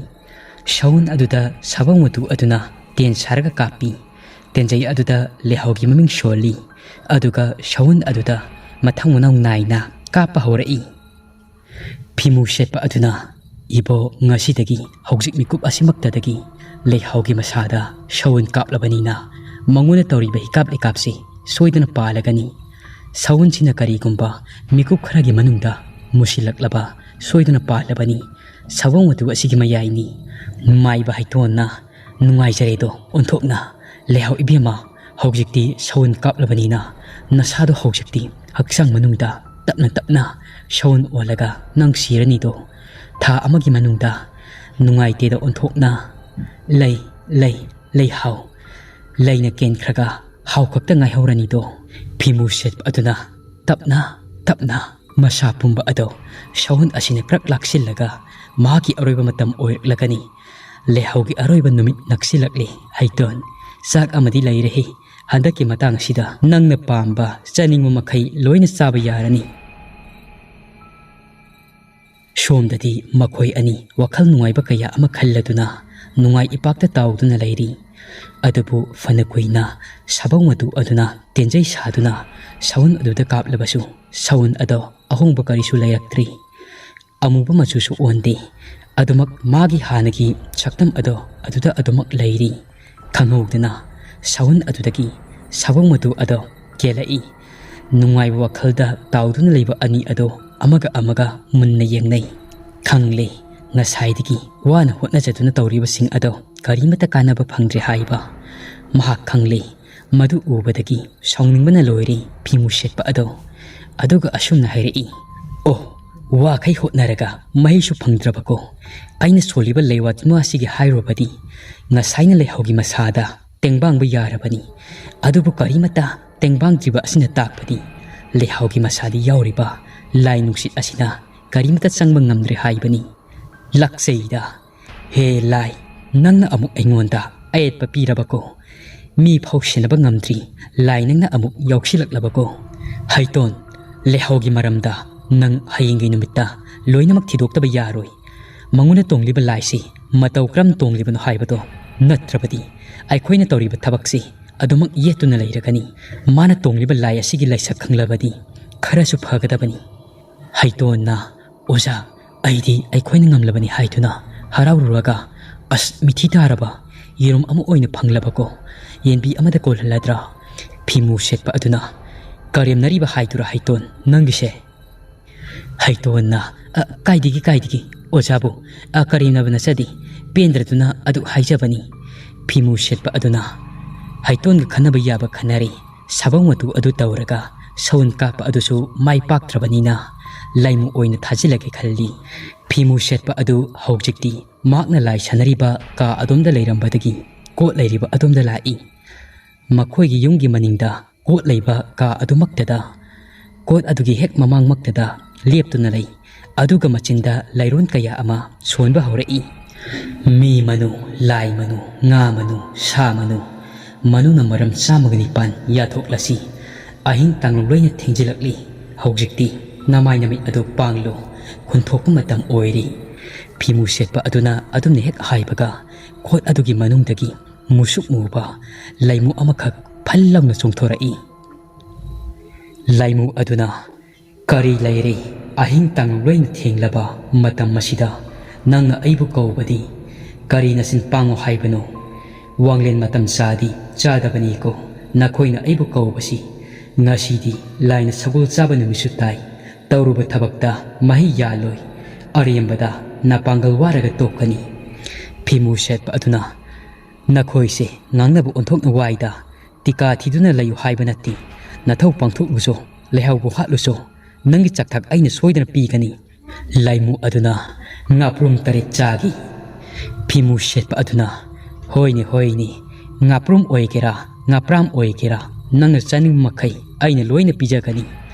ꯁꯎꯟ ꯑꯗꯨꯗ ꯁꯥꯕꯧ ꯃꯇꯨ ꯑꯗꯨꯅ ꯇꯦꯟ ꯁꯥꯔꯒ ꯀꯥꯞꯄꯤ꯫ ꯇꯦꯟꯖꯩ ꯑꯗꯨꯗ ꯂꯩꯍꯥꯎꯒꯤ ꯃꯃꯤꯡ ꯁꯣꯜꯂꯤ꯫ ꯑꯗꯨꯒ ꯁꯎꯟ ꯑꯗꯨꯗ ꯃꯊꯪ ꯃꯅꯥꯎ ꯅꯥꯏꯅ ꯀꯥꯞꯄ ꯍꯧꯔꯛꯏ꯫ ꯐꯤꯃꯨ ꯁꯦꯠꯄ ꯑꯗꯨꯅ, "ꯏꯕꯣ, ꯉꯁꯤꯗꯒꯤ ꯍꯧꯖꯤꯛ ꯃꯤꯀꯨꯞ ꯑꯁꯤꯃꯛꯇꯗꯒꯤ ꯂꯩꯍꯥꯎꯒꯤ ꯃꯁꯥꯗ ꯁꯎꯟ ꯀꯥꯞꯂꯕꯅꯤꯅ ꯃꯉꯣꯟꯗ ꯇꯧꯔꯤꯕ ꯍꯤꯀꯥꯞ ꯂꯩꯀꯥꯞꯁꯤ ꯁꯣꯏꯗꯅ ꯄꯥꯜꯂꯒꯅꯤ꯫ ꯁꯎꯟꯁꯤꯅ ꯀꯔꯤꯒꯨꯝꯕ ꯃꯤꯀꯨꯞ ꯈꯔꯒꯤ ꯃꯅꯨꯡꯗ ꯃꯨꯁꯤꯜꯂꯛꯂꯕ ꯁꯣꯏꯗꯅ ꯄꯥꯜꯂꯕꯅꯤ꯫ ꯁꯥꯕꯧ ꯃꯇꯨ ꯑꯁꯤꯒꯤ ꯃꯌꯥꯏꯅꯤ꯫" ꯃꯥꯏꯕ ꯍꯩꯇꯣꯟꯅ, "ꯅꯨꯡꯉꯥꯏꯖꯔꯦꯗꯣ ꯑꯣꯟꯊꯣꯛꯅ꯫ ꯂꯩꯍꯥꯎ ꯏꯕꯦꯝꯃ, ꯍꯧꯖꯤꯛꯇꯤ ꯁꯎꯟ ꯀꯥꯞꯂꯕꯅꯤꯅ ꯅꯁꯥꯗꯣ ꯍꯧꯖꯤꯛꯇꯤ ꯍꯛꯆꯥꯡ ꯃꯅꯨꯡꯗ ꯇꯞꯅ ꯇꯞꯅ ꯁꯎꯟ ꯑꯣꯜꯂꯒ ꯅꯪ ꯁꯤꯔꯅꯤꯗꯣ꯫ ꯊꯥ ꯑꯃꯒꯤ ꯃꯅꯨꯡꯗ ꯅꯨꯡꯉꯥꯏꯇꯦꯗ ꯑꯣꯟꯊꯣꯛꯅ꯫ ꯂꯩ, ꯂꯩ, ꯂꯩꯍꯥꯎ꯫ ꯂꯩꯅ ꯀꯦꯟꯈ꯭ꯔꯒ ꯍꯥꯎ ꯈꯛꯇ ꯉꯥꯏꯍꯧꯔꯅꯤꯗꯣ꯫" ꯐꯤꯃꯨ ꯁꯦꯠꯄ ꯑꯗꯨꯅ ꯇꯞꯅ ꯇꯞꯅ ꯃꯁꯥ ꯄꯨꯝꯕ ꯑꯗꯣ ꯁꯎꯟ ꯑꯁꯤꯅ ꯀ꯭ꯔꯛ ꯂꯥꯛꯁꯤꯜꯂꯒ ꯃꯍꯥꯛꯀꯤ ꯑꯔꯣꯏꯕ ꯃꯇꯝ ꯑꯣꯏꯔꯛꯂꯒꯅꯤ꯫ ꯂꯩꯍꯥꯎꯒꯤ ꯑꯔꯣꯏꯕ ꯅꯨꯃꯤꯠ ꯅꯛꯁꯤꯜꯂꯛꯂꯤ꯫ ꯍꯩꯇꯣꯟ, ꯆꯥꯛ ꯑꯃꯗꯤ ꯂꯩꯔꯦꯍꯦ꯫ ꯍꯟꯗꯛꯀꯤ ꯃꯇꯥꯡ ꯑꯁꯤꯗ ꯅꯪꯅ ꯄꯥꯝꯕ, ꯆꯥꯅꯤꯡꯕ ꯃꯈꯩ ꯂꯣꯏꯅ ꯆꯥꯕ ꯌꯥꯔꯅꯤ꯫ ꯁꯣꯝꯗꯗꯤ ꯃꯈꯣꯏ ꯑꯅꯤ ꯋꯥꯈꯜ ꯅꯨꯡꯉꯥꯏꯕ ꯀꯌꯥ ꯑꯃ ꯈꯜꯂꯗꯨꯅ ꯅꯨꯡꯉꯥꯏ ꯏꯄꯥꯛꯇ ꯇꯥꯎꯗꯨꯅ ꯂꯩꯔꯤ꯫ ꯑꯗꯨꯕꯨ ꯐꯅ ꯀꯨꯏꯅ ꯁꯥꯕꯧ ꯃꯇꯨ ꯑꯗꯨꯅ ꯇꯦꯟꯖꯩ ꯁꯥꯗꯨꯅ ꯁꯎꯟ ꯑꯗꯨꯗ ꯀꯥꯞꯂꯕꯁꯨ, ꯁꯎꯟ ꯑꯗꯣ ꯑꯍꯣꯡꯕ ꯀꯔꯤꯁꯨ ꯂꯩꯔꯛꯇ꯭ꯔꯤ꯫ ꯑꯃꯨꯕ ꯃꯆꯨꯁꯨ ꯑꯣꯟꯗꯦ꯫ ꯑꯗꯨꯃꯛ ꯃꯥꯒꯤ ꯍꯥꯟꯅꯒꯤ ꯁꯛꯇꯝ ꯑꯗꯣ ꯑꯗꯨꯗ ꯑꯗꯨꯃꯛ ꯂꯩꯔꯤ꯫ ꯈꯪꯍꯧꯗꯅ ꯁꯎꯟ ꯑꯗꯨꯗꯒꯤ ꯁꯥꯕꯧ ꯃꯇꯨ ꯑꯗꯣ ꯀꯦꯜꯂꯛꯏ꯫ ꯅꯨꯡꯉꯥꯏꯕ ꯋꯥꯈꯜꯗ ꯇꯥꯎꯗꯨꯅ ꯂꯩꯕ ꯑꯅꯤ ꯑꯗꯣ ꯑꯃꯒ ꯑꯃꯒ ꯃꯨꯟꯅ ꯌꯦꯡꯅꯩ꯫ ꯈꯪꯂꯦ, ꯉꯁꯥꯏꯗꯒꯤ ꯋꯥꯅ ꯍꯣꯠꯅꯖꯗꯨꯅ ꯇꯧꯔꯤꯕꯁꯤꯡ ꯑꯗꯣ ꯀꯔꯤꯃꯠꯇ ꯀꯥꯟꯅꯕ ꯐꯪꯗ꯭ꯔꯦ ꯍꯥꯏꯕ꯫ ꯃꯍꯥꯛ ꯈꯪꯂꯦ꯫ ꯃꯗꯨ ꯎꯕꯗꯒꯤ ꯁꯥꯎꯅꯤꯡꯕꯅ ꯂꯣꯏꯔꯦ ꯐꯤꯃꯨ ꯁꯦꯠꯄ ꯑꯗꯣ꯫ ꯑꯗꯨꯒ ꯑꯁꯨꯝꯅ ꯍꯥꯏꯔꯛꯏ, "ꯑꯣ, ꯋꯥꯈꯩ ꯍꯣꯠꯅꯔꯒ ꯃꯍꯩꯁꯨ ꯐꯪꯗ꯭ꯔꯕꯀꯣ꯫ ꯑꯩꯅ ꯁꯣꯜꯂꯤꯕ ꯂꯩꯋꯥ ꯇꯤꯟꯋꯥ ꯑꯁꯤꯒꯤ ꯍꯥꯏꯔꯨꯔꯕꯗꯤ ꯉꯁꯥꯏꯅ ꯂꯩꯍꯥꯎꯒꯤ ꯃꯁꯥꯗ ꯇꯦꯡꯕꯥꯡꯕ ꯌꯥꯔꯕꯅꯤ꯫ ꯑꯗꯨꯕꯨ ꯀꯔꯤꯃꯠꯇ ꯇꯦꯡꯕꯥꯡꯗ꯭ꯔꯤꯕ ꯑꯁꯤꯅ ꯇꯥꯛꯄꯗꯤ ꯂꯩꯍꯥꯎꯒꯤ ꯃꯁꯥꯗ ꯌꯥꯎꯔꯤꯕ ꯂꯥꯏ ꯅꯨꯡꯁꯤꯠ ꯑꯁꯤꯅ ꯀꯔꯤꯃꯠꯇ ꯆꯪꯕ ꯉꯝꯗ꯭ꯔꯦ ꯍꯥꯏꯕꯅꯤ꯫ ꯂꯥꯛꯆꯩꯗ꯫ ꯍꯦ ꯂꯥꯏ, ꯅꯪꯅ ꯑꯃꯨꯛ ꯑꯩꯉꯣꯟꯗ ꯑꯌꯦꯠꯄ ꯄꯤꯔꯕꯀꯣ꯫ ꯃꯤ ꯐꯥꯎ ꯁꯦꯟꯅꯕ ꯉꯝꯗ꯭ꯔꯤ ꯂꯥꯏ ꯅꯪꯅ ꯑꯃꯨꯛ ꯌꯥꯎꯁꯤꯜꯂꯛꯂꯕꯀꯣ꯫ ꯍꯩꯇꯣꯟ, ꯂꯩꯍꯥꯎꯒꯤ ꯃꯔꯝꯗ ꯅꯪ ꯍꯌꯦꯡꯒꯤ ꯅꯨꯃꯤꯠꯇ ꯂꯣꯏꯅꯃꯛ ꯊꯤꯗꯣꯛꯇꯕ ꯌꯥꯔꯣꯏ꯫ ꯃꯉꯣꯟꯗ ꯇꯣꯡꯂꯤꯕ ꯂꯥꯏꯁꯤ ꯃꯇꯧ ꯀꯔꯝ ꯇꯣꯡꯂꯤꯕꯅꯣ ꯍꯥꯏꯕꯗꯣ, ꯅꯠꯇ꯭ꯔꯕꯗꯤ ꯑꯩꯈꯣꯏꯅ ꯇꯧꯔꯤꯕ ꯊꯕꯛꯁꯤ ꯑꯗꯨꯃꯛ ꯌꯦꯠꯇꯨꯅ ꯂꯩꯔꯒꯅꯤ꯫ ꯃꯥꯅ ꯇꯣꯡꯂꯤꯕ ꯂꯥꯏ ꯑꯁꯤꯒꯤ ꯂꯩꯁꯛ ꯈꯪꯂꯕꯗꯤ ꯈꯔꯁꯨ ꯐꯒꯗꯕꯅꯤ꯫" ꯍꯩꯇꯣꯟꯅ, "ꯑꯣꯖꯥ, ꯑꯩꯗꯤ ꯑꯩꯈꯣꯏꯅ ꯉꯝꯂꯕꯅꯤ" ꯍꯥꯏꯗꯨꯅ ꯍꯔꯥꯎꯔꯨꯔꯒ, "ꯑꯁ, ꯃꯤꯊꯤ ꯇꯥꯔꯕ! ꯌꯦꯔꯨꯝ ꯑꯃ ꯑꯣꯏꯅ ꯐꯪꯂꯕꯀꯣ꯫ ꯌꯦꯟꯕꯤ ꯑꯃꯗ ꯀꯣꯜꯍꯜꯂꯗ꯭ꯔꯥ?" ꯐꯤꯃꯨ ꯁꯦꯠꯄ ꯑꯗꯨꯅ, "ꯀꯔꯦꯝꯅꯔꯤꯕ ꯍꯥꯏꯗꯨꯔꯥ ꯍꯩꯇꯣꯟ ꯅꯪꯒꯤꯁꯦ?" ꯍꯩꯇꯣꯟꯅ, "ꯑ, ꯀꯥꯏꯗꯒꯤ, ꯀꯥꯏꯗꯒꯤ, ꯑꯣꯖꯥꯕꯨ, ꯑ, ꯀꯔꯦꯝꯅꯕ ꯅꯠꯆꯗꯦ, ꯄꯦꯟꯗ꯭ꯔꯗꯨꯅ ꯑꯗꯨ ꯍꯥꯏꯖꯕꯅꯤ꯫" ꯐꯤꯃꯨ ꯁꯦꯠꯄ ꯑꯗꯨꯅ ꯍꯩꯇꯣꯟꯒ ꯈꯟꯅꯕ ꯌꯥꯕ ꯈꯟꯅꯔꯦ꯫ ꯁꯥꯕꯧ ꯃꯇꯨ ꯑꯗꯨ ꯇꯧꯔꯒ ꯁꯎꯟ ꯀꯥꯞꯄ ꯑꯗꯨꯁꯨ ꯃꯥꯏ ꯄꯥꯛꯇ꯭ꯔꯕꯅꯤꯅ ꯂꯥꯏꯃꯨ ꯑꯣꯏꯅ ꯊꯥꯖꯤꯜꯂꯒꯦ ꯈꯜꯂꯤ꯫ ꯐꯤꯃꯨ ꯁꯦꯠꯄ ꯑꯗꯨ ꯍꯧꯖꯤꯛꯇꯤ ꯃꯍꯥꯛꯅ ꯂꯥꯏ ꯁꯥꯟꯅꯔꯤꯕ ꯀꯥ ꯑꯗꯣꯝꯗ ꯂꯩꯔꯝꯕꯗꯒꯤ ꯀꯣꯠ ꯂꯩꯔꯤꯕ ꯑꯗꯣꯝꯗ ꯂꯥꯛꯏ꯫ ꯃꯈꯣꯏꯒꯤ ꯌꯨꯝꯒꯤ ꯃꯅꯤꯡꯗ ꯀꯣꯠ ꯂꯩꯕ ꯀꯥ ꯑꯗꯨꯃꯛꯇꯗ, ꯀꯣꯠ ꯑꯗꯨꯒꯤ ꯍꯦꯛ ꯃꯃꯥꯡꯃꯛꯇꯗ ꯂꯦꯞꯇꯨꯅ ꯂꯩ꯫ ꯑꯗꯨꯒ ꯃꯆꯤꯟꯗ ꯂꯥꯏꯔꯣꯟ ꯀꯌꯥ ꯑꯃ ꯁꯣꯟꯕ ꯍꯧꯔꯛꯏ꯫ "ꯃꯤ ꯃꯅꯨ, ꯂꯥꯏ ꯃꯅꯨ, ꯉꯥ ꯃꯅꯨ, ꯁꯥ ꯃꯅꯨ, ꯃꯅꯨꯅ ꯃꯔꯝ ꯆꯥꯝꯃꯒ ꯅꯤꯄꯥꯟ ꯌꯥꯊꯣꯛꯂꯁꯤ꯫ ꯑꯍꯤꯡ ꯇꯥꯡꯂꯨ ꯂꯣꯏꯅ ꯊꯦꯡꯖꯤꯜꯂꯛꯂꯤ꯫ ꯍꯧꯖꯤꯛꯇꯤ ꯅꯃꯥꯏ ꯅꯃꯤꯠ ꯑꯗꯨ ꯄꯥꯡꯂꯨ꯫ ꯈꯨꯟꯊꯣꯛꯄ ꯃꯇꯝ ꯑꯣꯏꯔꯤ꯫ ꯐꯤꯃꯨ ꯁꯦꯠꯄ ꯑꯗꯨꯅ ꯑꯗꯨꯝꯅ ꯍꯦꯛ ꯍꯥꯏꯕꯒ, ꯈꯣꯠ ꯑꯗꯨꯒꯤ ꯃꯅꯨꯡꯗꯒꯤ ꯃꯨꯁꯨꯛ ꯃꯨꯕ ꯂꯩꯃꯨ ꯑꯃꯈꯛ ꯐꯜ ꯂꯥꯎꯅ ꯆꯣꯡꯊꯣꯔꯛꯏ꯫ ꯂꯩꯃꯨ ꯑꯗꯨꯅ, "ꯀꯔꯤ ꯂꯩꯔꯦ? ꯑꯍꯤꯡ ꯇꯥꯡꯂꯨ ꯂꯣꯏꯅ ꯊꯦꯡꯂꯕ ꯃꯇꯝ ꯑꯁꯤꯗ ꯅꯪꯅ ꯑꯩꯕꯨ ꯀꯧꯕꯗꯤ ꯀꯔꯤ ꯅꯆꯤꯟ ꯄꯥꯡꯉꯣ ꯍꯥꯏꯕꯅꯣ? ꯋꯥꯡꯂꯦꯟ ꯃꯇꯝ ꯆꯥꯗꯤ ꯆꯥꯗꯕꯅꯤꯀꯣ꯫ ꯅꯈꯣꯏꯅ ꯑꯩꯕꯨ ꯀꯧꯕꯁꯤ ꯉꯁꯤꯗꯤ ꯂꯥꯏꯅ ꯁꯒꯣꯜ ꯆꯥꯕ ꯅꯨꯃꯤꯠꯁꯨ ꯇꯥꯏ꯫ ꯇꯧꯔꯨꯕ ꯊꯕꯛꯇ ꯃꯍꯩ ꯌꯥꯜꯂꯣꯏ꯫ ꯑꯔꯦꯝꯕꯗ ꯅꯄꯥꯡꯒꯜ ꯋꯥꯔꯒ ꯇꯣꯛꯀꯅꯤ꯫" ꯐꯤꯃꯨ ꯁꯦꯠꯄ ꯑꯗꯨꯅ, "ꯅꯈꯣꯏꯁꯦ ꯉꯥꯡꯅꯕ ꯑꯣꯟꯊꯣꯛꯅ ꯋꯥꯏꯗ꯫ ꯇꯤꯀꯥ ꯊꯤꯗꯨꯅ ꯂꯩꯌꯨ ꯍꯥꯏꯕ ꯅꯠꯇꯦ꯫ ꯅꯊꯧ ꯄꯥꯡꯊꯣꯛꯂꯨꯆꯣ, ꯂꯩꯍꯥꯎꯕꯨ ꯍꯥꯠꯂꯨꯆꯣ꯫ ꯅꯪꯒꯤ ꯆꯥꯛꯊꯛ ꯑꯩꯅ ꯁꯣꯏꯗꯅ ꯄꯤꯒꯅꯤ꯫" ꯂꯩꯃꯨ ꯑꯗꯨꯅ ꯉꯥꯄ꯭ꯔꯨꯝ ꯇꯔꯦꯠ ꯆꯥꯈꯤ꯫ ꯐꯤꯃꯨ ꯁꯦꯠꯄ ꯑꯗꯨꯅ, "ꯍꯣꯏꯅꯦ, ꯍꯣꯏꯅꯦ, ꯉꯥꯄ꯭ꯔꯨꯝ ꯑꯣꯏꯒꯦꯔꯥ, ꯉꯥꯄ꯭ꯔꯥꯝ ꯑꯣꯏꯒꯦꯔꯥ, ꯅꯪꯅ ꯆꯥꯅꯤꯡꯕ ꯃꯈꯩ ꯑꯩꯅ ꯂꯣꯏꯅ ꯄꯤꯖꯒꯅꯤ꯫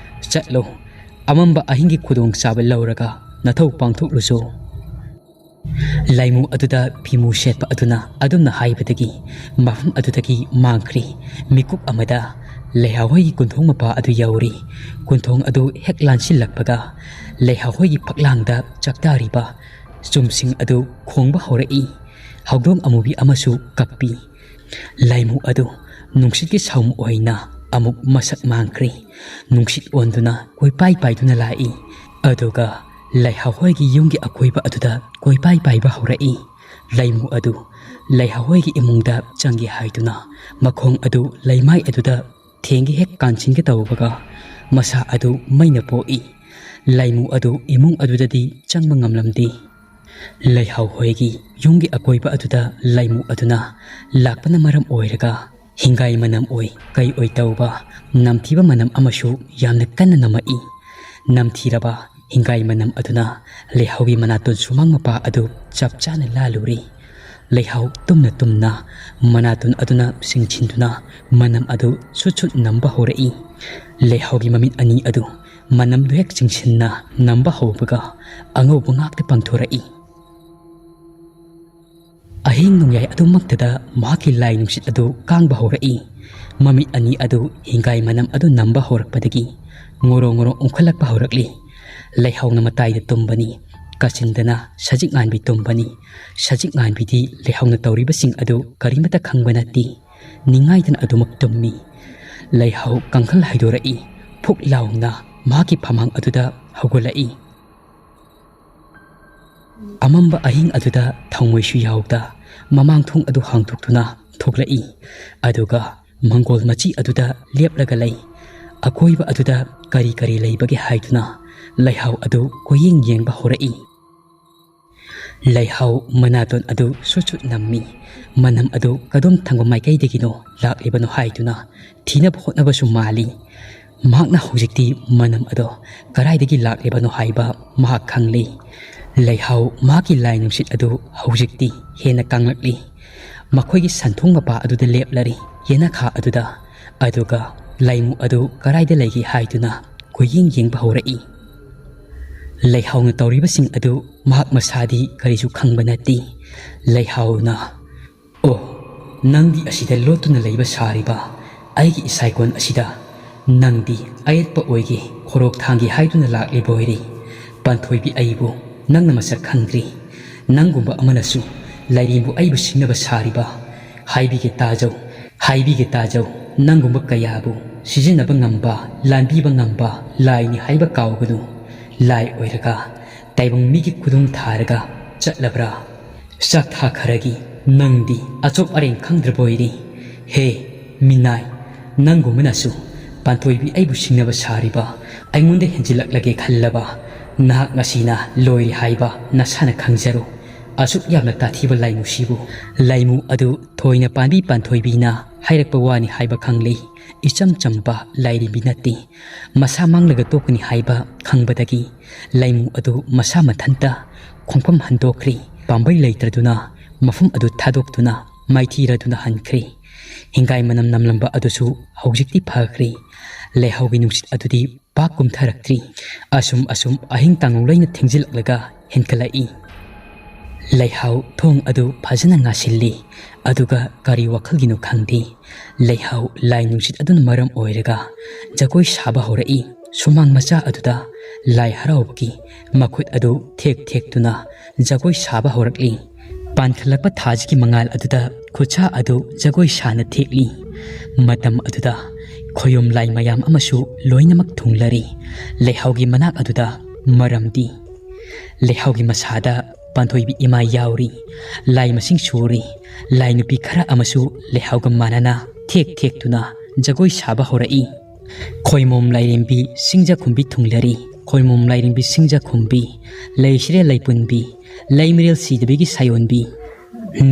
ꯆꯠꯂꯣ, ꯑꯃꯝꯕ ꯑꯍꯤꯡꯒꯤ ꯈꯨꯗꯣꯡꯆꯥꯕ ꯂꯧꯔꯒ ꯅꯊꯧ ꯄꯥꯡꯊꯣꯛꯂꯨꯆꯣ꯫" ꯂꯩꯃꯨ ꯑꯗꯨꯗ ꯐꯤꯃꯨ ꯁꯦꯠꯄ ꯑꯗꯨꯅ ꯑꯗꯨꯝꯅ ꯍꯥꯏꯕꯗꯒꯤ ꯃꯐꯝ ꯑꯗꯨꯗꯒꯤ ꯃꯥꯡꯈ꯭ꯔꯤ꯫ ꯃꯤꯀꯨꯞ ꯑꯃꯗ ꯂꯩꯍꯥꯎ ꯍꯣꯏꯒꯤ ꯀꯨꯟꯊꯣꯡ ꯃꯄꯥ ꯑꯗꯨ ꯌꯧꯔꯤ꯫ ꯀꯨꯟꯊꯣꯡ ꯑꯗꯨ ꯍꯦꯛ ꯂꯥꯟꯁꯤꯜꯂꯛꯄꯒ ꯂꯩꯍꯥꯎ ꯍꯣꯏꯒꯤ ꯐꯛꯂꯥꯡꯗ ꯆꯥꯛꯇꯥꯔꯤꯕ ꯆꯨꯝꯁꯤꯡ ꯑꯗꯨ ꯈꯣꯡꯕ ꯍꯧꯔꯛꯏ꯫ ꯍꯧꯗꯣꯡ ꯑꯃꯨꯕꯤ ꯑꯃꯁꯨ ꯀꯞꯄꯤ꯫ ꯂꯩꯃꯨ ꯑꯗꯨ ꯅꯨꯡꯁꯤꯠꯀꯤ ꯁꯥꯎꯝ ꯑꯣꯏꯅ ꯑꯃꯨꯛ ꯃꯁꯛ ꯃꯥꯡꯈ꯭ꯔꯤ꯫ ꯅꯨꯡꯁꯤꯠ ꯑꯣꯟꯗꯨꯅ ꯀꯣꯏꯄꯥꯏ ꯄꯥꯏꯗꯨꯅ ꯂꯥꯛꯏ꯫ ꯑꯗꯨꯒ ꯂꯩꯍꯥꯎ ꯍꯣꯏꯒꯤ ꯌꯨꯝꯒꯤ ꯑꯀꯣꯏꯕ ꯑꯗꯨꯗ ꯀꯣꯏꯄꯥꯏ ꯄꯥꯏꯕ ꯍꯧꯔꯛꯏ꯫ ꯂꯩꯃꯨ ꯑꯗꯨ ꯂꯩꯍꯥꯎ ꯍꯣꯏꯒꯤ ꯏꯃꯨꯡꯗ ꯆꯪꯒꯦ ꯍꯥꯏꯗꯨꯅ ꯃꯈꯣꯡ ꯑꯗꯨ ꯂꯩꯃꯥꯏ ꯑꯗꯨꯗ ꯊꯦꯡꯒꯦ ꯍꯦꯛ ꯀꯥꯟꯁꯤꯟꯒꯦ ꯇꯧꯕꯒ ꯃꯁꯥ ꯑꯗꯨ ꯃꯩꯅ ꯄꯣꯛꯏ꯫ ꯂꯩꯃꯨ ꯑꯗꯨ ꯏꯃꯨꯡ ꯑꯗꯨꯗꯗꯤ ꯆꯪꯕ ꯉꯝꯂꯝꯗꯦ꯫ ꯂꯩꯍꯥꯎ ꯍꯣꯏꯒꯤ ꯌꯨꯝꯒꯤ ꯑꯀꯣꯏꯕ ꯑꯗꯨꯗ ꯂꯩꯃꯨ ꯑꯗꯨꯅ ꯂꯥꯛꯄꯅ ꯃꯔꯝ ꯑꯣꯏꯔꯒ ꯍꯤꯡꯒꯥꯏ ꯃꯅꯝ ꯑꯣꯏ ꯀꯩ ꯑꯣꯏ ꯇꯧꯕ ꯅꯝꯊꯤꯕ ꯃꯅꯝ ꯑꯃꯁꯨ ꯌꯥꯝꯅ ꯀꯟꯅ ꯅꯝꯃꯛꯏ꯫ ꯅꯝꯊꯤꯔꯕ ꯍꯤꯡꯒꯥꯏ ꯃꯅꯝ ꯑꯗꯨꯅ ꯂꯩꯍꯥꯎꯒꯤ ꯃꯅꯥꯇꯣꯟ ꯁꯨꯃꯥꯡ ꯃꯄꯥ ꯑꯗꯨ ꯆꯞ ꯆꯥꯅ ꯂꯥꯜꯂꯨꯔꯤ꯫ ꯂꯩꯍꯥꯎ ꯇꯨꯝꯅ ꯇꯨꯝꯅ ꯃꯅꯥꯇꯣꯟ ꯑꯗꯨꯅ ꯆꯤꯡꯁꯤꯟꯗꯨꯅ ꯃꯅꯝ ꯑꯗꯨ ꯁꯨꯠ ꯁꯨꯠ ꯅꯝꯕ ꯍꯧꯔꯛꯏ꯫ ꯂꯩꯍꯥꯎꯒꯤ ꯃꯃꯤꯠ ꯑꯅꯤ ꯑꯗꯨ ꯃꯅꯝꯗꯨ ꯍꯦꯛ ꯆꯤꯡꯁꯤꯟꯅ ꯅꯝꯕ ꯍꯧꯕꯒ ꯑꯉꯧꯕ ꯉꯥꯛꯇ ꯄꯥꯡꯊꯣꯔꯛꯏ꯫ ꯑꯍꯤꯡ ꯅꯣꯡꯌꯥꯏ ꯑꯗꯨꯃꯛꯇꯗ ꯃꯍꯥꯛꯀꯤ ꯂꯥꯏ ꯅꯨꯡꯁꯤꯠ ꯑꯗꯨ ꯀꯥꯡꯕ ꯍꯧꯔꯛꯏ꯫ ꯃꯃꯤꯠ ꯑꯅꯤ ꯑꯗꯨ ꯍꯤꯡꯒꯥꯏ ꯃꯅꯝ ꯑꯗꯨ ꯅꯝꯕ ꯍꯧꯔꯛꯄꯗꯒꯤ ꯉꯣꯔꯣ ꯉꯣꯔꯣ ꯎꯪꯈꯠꯂꯛꯄ ꯍꯧꯔꯛꯂꯤ꯫ ꯂꯩꯍꯥꯎꯅ ꯃꯇꯥꯏꯗ ꯇꯨꯝꯕꯅꯤ꯫ ꯀꯥꯆꯤꯟꯗꯅ ꯁꯖꯤꯛ ꯉꯥꯟꯕꯤ ꯇꯨꯝꯕꯅꯤ꯫ ꯁꯖꯤꯛ ꯉꯥꯟꯕꯤꯗꯤ ꯂꯩꯍꯥꯎꯅ ꯇꯧꯔꯤꯕꯁꯤꯡ ꯑꯗꯨ ꯀꯔꯤꯃꯠꯇ ꯈꯪꯕ ꯅꯠꯇꯦ꯫ ꯅꯤꯡꯉꯥꯏꯗꯅ ꯑꯗꯨꯃꯛ ꯇꯨꯝꯃꯤ꯫ ꯂꯩꯍꯥꯎ ꯀꯥꯡꯈꯜ ꯍꯥꯏꯗꯣꯔꯛꯏ꯫ ꯐꯨꯛ ꯂꯥꯎꯅ ꯃꯍꯥꯛꯀꯤ ꯐꯃꯥꯡ ꯑꯗꯨꯗ ꯍꯧꯒꯠꯂꯛꯏ꯫ ꯑꯃꯝꯕ ꯑꯍꯤꯡ ꯑꯗꯨꯗ ꯊꯥꯎꯃꯩꯁꯨ ꯌꯥꯎꯗ ꯃꯃꯥꯡ ꯊꯣꯡ ꯑꯗꯨ ꯍꯥꯡꯗꯣꯛꯇꯨꯅ ꯊꯣꯛꯂꯛꯏ꯫ ꯑꯗꯨꯒ ꯃꯪꯒꯣꯜ ꯃꯆꯤ ꯑꯗꯨꯗ ꯂꯦꯞꯂꯒ ꯂꯩ꯫ ꯑꯀꯣꯏꯕ ꯑꯗꯨꯗ ꯀꯔꯤ ꯀꯔꯤ ꯂꯩꯕꯒꯦ ꯍꯥꯏꯗꯨꯅ ꯂꯩꯍꯥꯎ ꯑꯗꯨ ꯀꯣꯏꯌꯦꯡ ꯌꯦꯡꯕ ꯍꯧꯔꯛꯏ꯫ ꯂꯩꯍꯥꯎ ꯃꯅꯥꯇꯣꯟ ꯑꯗꯨ ꯁꯨꯠ ꯁꯨꯠ ꯅꯝꯃꯤ꯫ ꯃꯅꯝ ꯑꯗꯨ ꯀꯗꯣꯝ ꯊꯪꯕ ꯃꯥꯏꯀꯩꯗꯒꯤꯅꯣ ꯂꯥꯛꯂꯤꯕꯅꯣ ꯍꯥꯏꯗꯨꯅ ꯊꯤꯅꯕ ꯍꯣꯠꯅꯕꯁꯨ ꯃꯥꯜꯂꯤ꯫ ꯃꯍꯥꯛꯅ ꯍꯧꯖꯤꯛꯇꯤ ꯃꯅꯝ ꯑꯗꯣ ꯀꯗꯥꯏꯗꯒꯤ ꯂꯥꯛꯂꯤꯕꯅꯣ ꯍꯥꯏꯕ ꯃꯍꯥꯛ ꯈꯪꯂꯦ꯫ ꯂꯩꯍꯥꯎ ꯃꯍꯥꯛꯀꯤ ꯂꯥꯏ ꯅꯨꯡꯁꯤꯠ ꯑꯗꯨ ꯍꯧꯖꯤꯛꯇꯤ ꯍꯦꯟꯅ ꯀꯪꯂꯛꯂꯤ꯫ ꯃꯈꯣꯏꯒꯤ ꯁꯟꯊꯣꯡ ꯃꯄꯥ ꯑꯗꯨꯗ ꯂꯦꯞꯂꯔꯤ, ꯌꯦꯅꯈꯥ ꯑꯗꯨꯗ꯫ ꯑꯗꯨꯒ ꯂꯥꯏꯃꯨ ꯑꯗꯨ ꯀꯗꯥꯏꯗ ꯂꯩꯒꯦ ꯍꯥꯏꯗꯨꯅ ꯀꯣꯏꯌꯦꯡ ꯌꯦꯡꯕ ꯍꯧꯔꯛꯏ꯫ ꯂꯩꯍꯥꯎꯅ ꯇꯧꯔꯤꯕꯁꯤꯡ ꯑꯗꯨ ꯃꯍꯥꯛ ꯃꯁꯥꯗꯤ ꯀꯔꯤꯁꯨ ꯈꯪꯕ ꯅꯠꯇꯦ꯫ ꯂꯩꯍꯥꯎꯅ, "ꯑꯣ, ꯅꯪꯗꯤ ꯑꯁꯤꯗ ꯂꯣꯠꯇꯨꯅ ꯂꯩꯕ ꯁꯥꯔꯤꯕ ꯑꯩꯒꯤ ꯏꯁꯥꯏꯀꯣꯟ ꯑꯁꯤꯗ ꯅꯪꯗꯤ ꯑꯌꯦꯠꯄ ꯑꯣꯏꯒꯦ, ꯈꯣꯔꯣꯛ ꯊꯥꯡꯒꯦ ꯍꯥꯏꯗꯨꯅ ꯂꯥꯛꯂꯤꯕ ꯑꯣꯏꯔꯦ꯫ ꯄꯥꯟꯊꯣꯏꯕꯤ, ꯑꯩꯕꯨ ꯅꯪꯅ ꯃꯁꯛ ꯈꯪꯗ꯭ꯔꯤ꯫ ꯅꯪꯒꯨꯝꯕ ꯑꯃꯅꯁꯨ ꯂꯥꯏꯔꯦꯝꯕꯨ ꯑꯩꯕꯨ ꯁꯤꯡꯅꯕ ꯁꯥꯔꯤꯕ꯫ ꯍꯥꯏꯕꯤꯒꯦ ꯇꯥꯖꯧ, ꯍꯥꯏꯕꯤꯒꯦ ꯇꯥꯖꯧ, ꯅꯪꯒꯨꯝꯕ ꯀꯌꯥꯕꯨ ꯁꯤꯖꯤꯟꯅꯕ ꯉꯝꯕ, ꯂꯥꯟꯕꯤꯕ ꯉꯝꯕ ꯂꯥꯏꯅꯤ ꯍꯥꯏꯕ ꯀꯥꯎꯒꯅꯨ꯫ ꯂꯥꯏ ꯑꯣꯏꯔꯒ ꯇꯥꯏꯕꯪ ꯃꯤꯒꯤ ꯈꯨꯗꯨꯝ ꯊꯥꯔꯒ ꯆꯠꯂꯕ꯭ꯔꯥ? ꯆꯥꯛꯊꯥ ꯈꯔꯒꯤ ꯅꯪꯗꯤ ꯑꯆꯣꯞ ꯑꯔꯦꯡ ꯈꯪꯗ꯭ꯔꯕ ꯑꯣꯏꯔꯦ꯫ ꯍꯦ ꯃꯤꯅꯥꯏ, ꯅꯪꯒꯨꯝꯕꯅꯁꯨ ꯄꯥꯟꯊꯣꯏꯕꯤ ꯑꯩꯕꯨ ꯁꯤꯡꯅꯕ ꯁꯥꯔꯤꯕ, ꯑꯩꯉꯣꯟꯗ ꯍꯦꯟꯖꯤꯜꯂꯛꯂꯒꯦ ꯈꯜꯂꯕ? ꯅꯍꯥꯛ ꯉꯁꯤꯅ ꯂꯣꯏꯔꯦ ꯍꯥꯏꯕ ꯅꯁꯥꯅ ꯈꯪꯖꯔꯣ꯫ ꯑꯁꯨꯛ ꯌꯥꯝꯅ ꯇꯥꯊꯤꯕ ꯂꯥꯏꯃꯨꯁꯤꯕꯨ!" ꯂꯥꯏꯃꯨ ꯑꯗꯨ ꯊꯣꯏꯅ ꯄꯥꯟꯕꯤ ꯄꯥꯟꯊꯣꯏꯕꯤꯅ ꯍꯥꯏꯔꯛꯄ ꯋꯥꯅꯤ ꯍꯥꯏꯕ ꯈꯪꯂꯦ꯫ ꯏꯆꯝ ꯆꯝꯕ ꯂꯥꯏꯔꯦꯝꯕꯤ ꯅꯠꯇꯦ꯫ ꯃꯁꯥ ꯃꯥꯡꯂꯒ ꯇꯣꯛꯀꯅꯤ ꯍꯥꯏꯕ ꯈꯪꯕꯗꯒꯤ ꯂꯥꯏꯃꯨ ꯑꯗꯨ ꯃꯁꯥ ꯃꯊꯟꯇ ꯈꯣꯡꯐꯝ ꯍꯟꯗꯣꯛꯈ꯭ꯔꯦ꯫ ꯄꯥꯝꯕꯩ ꯂꯩꯇ꯭ꯔꯗꯨꯅ ꯃꯐꯝ ꯑꯗꯨ ꯊꯥꯗꯣꯛꯇꯨꯅ ꯃꯥꯏꯊꯤꯔꯗꯨꯅ ꯍꯟꯈ꯭ꯔꯦ꯫ ꯍꯤꯡꯒꯥꯏ ꯃꯅꯝ ꯅꯝꯂꯝꯕ ꯑꯗꯨꯁꯨ ꯍꯧꯖꯤꯛꯇꯤ ꯐꯈ꯭ꯔꯦ꯫ ꯂꯩꯍꯥꯎꯒꯤ ꯅꯨꯡꯁꯤꯠ ꯑꯗꯨꯗꯤ ꯄꯥꯛ ꯀꯨꯝꯊꯔꯛꯇ꯭ꯔꯤ꯫ ꯑꯁꯨꯝ ꯑꯁꯨꯝ ꯑꯍꯤꯡ ꯇꯥꯡꯂꯧ ꯂꯩꯅ ꯊꯦꯡꯖꯤꯜꯂꯛꯂꯒ ꯍꯦꯟꯒꯠꯂꯛꯏ꯫ ꯂꯩꯍꯥꯎ ꯊꯣꯡ ꯑꯗꯨ ꯐꯖꯅ ꯉꯥꯁꯤꯜꯂꯤ꯫ ꯑꯗꯨꯒ ꯀꯔꯤ ꯋꯥꯈꯜꯒꯤꯅꯣ ꯈꯪꯗꯦ, ꯂꯩꯍꯥꯎ ꯂꯥꯏ ꯅꯨꯡꯁꯤꯠ ꯑꯗꯨꯅ ꯃꯔꯝ ꯑꯣꯏꯔꯒ ꯖꯒꯣꯏ ꯁꯥꯕ ꯍꯧꯔꯛꯏ꯫ ꯁꯨꯃꯥꯡ ꯃꯆꯥ ꯑꯗꯨꯗ ꯂꯥꯏ ꯍꯔꯥꯎꯕꯒꯤ ꯃꯈꯨꯠ ꯑꯗꯨ ꯊꯦꯛ ꯊꯦꯛꯇꯨꯅ ꯖꯒꯣꯏ ꯁꯥꯕ ꯍꯧꯔꯛꯂꯤ꯫ ꯄꯥꯟꯈꯠꯂꯛꯄ ꯊꯥꯁꯤꯒꯤ ꯃꯉꯥꯜ ꯑꯗꯨꯗ ꯈꯨꯠꯁꯥ ꯑꯗꯨ ꯖꯒꯣꯏ ꯁꯥꯅ ꯊꯦꯛꯂꯤ꯫ ꯃꯇꯝ ꯑꯗꯨꯗ ꯈꯣꯌꯨꯝ ꯂꯥꯏ ꯃꯌꯥꯝ ꯑꯃꯁꯨ ꯂꯣꯏꯅꯃꯛ ꯊꯨꯡꯂꯔꯤ ꯂꯩꯍꯥꯎꯒꯤ ꯃꯅꯥꯛ ꯑꯗꯨꯗ꯫ ꯃꯔꯝꯗꯤ ꯂꯩꯍꯥꯎꯒꯤ ꯃꯁꯥꯗ ꯄꯥꯟꯊꯣꯏꯕꯤ ꯏꯃꯥ ꯌꯥꯎꯔꯤ꯫ ꯂꯥꯏ ꯃꯁꯤꯡ ꯁꯨꯔꯤ꯫ ꯂꯥꯏ ꯅꯨꯄꯤ ꯈꯔ ꯑꯃꯁꯨ ꯂꯩꯍꯥꯎꯒ ꯃꯥꯟꯅꯅ ꯊꯦꯛ ꯊꯦꯛꯇꯨꯅ ꯖꯒꯣꯏ ꯁꯥꯕ ꯍꯧꯔꯛꯏ꯫ ꯈꯣꯏꯃꯣꯝ ꯂꯥꯏꯔꯦꯝꯕꯤ, ꯁꯤꯡꯖ ꯈꯨꯝꯕꯤ ꯊꯨꯡꯂꯔꯤ꯫ ꯈꯣꯏꯃꯣꯝ ꯂꯥꯏꯔꯦꯝꯕꯤ, ꯁꯤꯡꯖ ꯈꯨꯝꯕꯤ, ꯂꯩꯁꯤꯔꯦ ꯂꯩꯄꯨꯟꯕꯤ, ꯂꯩꯃꯔꯦꯜ ꯁꯤꯗꯕꯤꯒꯤ ꯁꯥꯌꯣꯟꯕꯤ,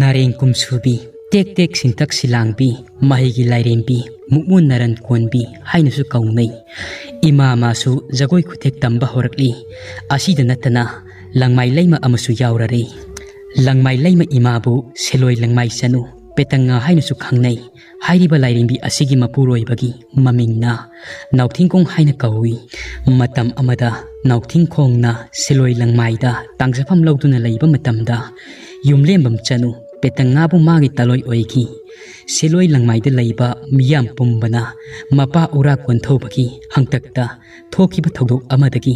ꯅꯥꯔꯦꯡ ꯀꯨꯝꯁꯨꯕꯤ, ꯇꯦꯛ ꯇꯦꯛ ꯁꯤꯡꯇꯛ ꯁꯤꯂꯥꯡꯕꯤ, ꯃꯍꯩꯒꯤ ꯂꯥꯏꯔꯦꯝꯕꯤ, ꯃꯨꯛꯃꯣꯟ ꯅꯔꯟ ꯀꯣꯟꯕꯤ ꯍꯥꯏꯅꯁꯨ ꯀꯧꯅꯩ꯫ ꯏꯃꯥ ꯃꯥꯁꯨ ꯖꯒꯣꯏ ꯈꯨꯊꯦꯛ ꯇꯝꯕ ꯍꯧꯔꯛꯂꯤ꯫ ꯑꯁꯤꯗ ꯅꯠꯇꯅ ꯂꯪꯃꯥꯏ ꯂꯩꯃ ꯑꯃꯁꯨ ꯌꯥꯎꯔꯔꯦ꯫ ꯂꯪꯃꯥꯏ ꯂꯩꯃ ꯏꯃꯥꯕꯨ ꯁꯦꯂꯣꯏ ꯂꯪꯃꯥꯏ ꯆꯅꯨ, ꯄꯦꯇꯪꯉꯥ ꯍꯥꯏꯅꯁꯨ ꯈꯪꯅꯩ꯫ ꯍꯥꯏꯔꯤꯕ ꯂꯥꯏꯔꯦꯝꯕꯤ ꯑꯁꯤꯒꯤ ꯃꯄꯨꯔꯣꯏꯕꯒꯤ ꯃꯃꯤꯡꯅ ꯅꯥꯎꯊꯤꯡꯈꯣꯡ ꯍꯥꯏꯅ ꯀꯧꯏ꯫ ꯃꯇꯝ ꯑꯃꯗ ꯅꯥꯎꯊꯤꯡꯈꯣꯡꯅ ꯁꯦꯂꯣꯏ ꯂꯪꯃꯥꯏꯗ ꯇꯥꯡꯖꯐꯝ ꯂꯧꯗꯨꯅ ꯂꯩꯕ ꯃꯇꯝꯗ ꯌꯨꯝꯂꯦꯝꯕꯝ ꯆꯅꯨ ꯄꯦꯇꯪꯉꯥꯕꯨ ꯃꯥꯒꯤ ꯇꯂꯣꯏ ꯑꯣꯏꯈꯤ꯫ ꯁꯦꯂꯣꯏ ꯂꯪꯃꯥꯏꯗ ꯂꯩꯕ ꯃꯤꯌꯥꯝ ꯄꯨꯝꯕꯅ ꯃꯄꯥ ꯎꯔꯥ ꯀꯣꯟꯊꯧꯕꯒꯤ ꯍꯪꯇꯛꯇ ꯊꯣꯛꯈꯤꯕ ꯊꯧꯗꯣꯛ ꯑꯃꯗꯒꯤ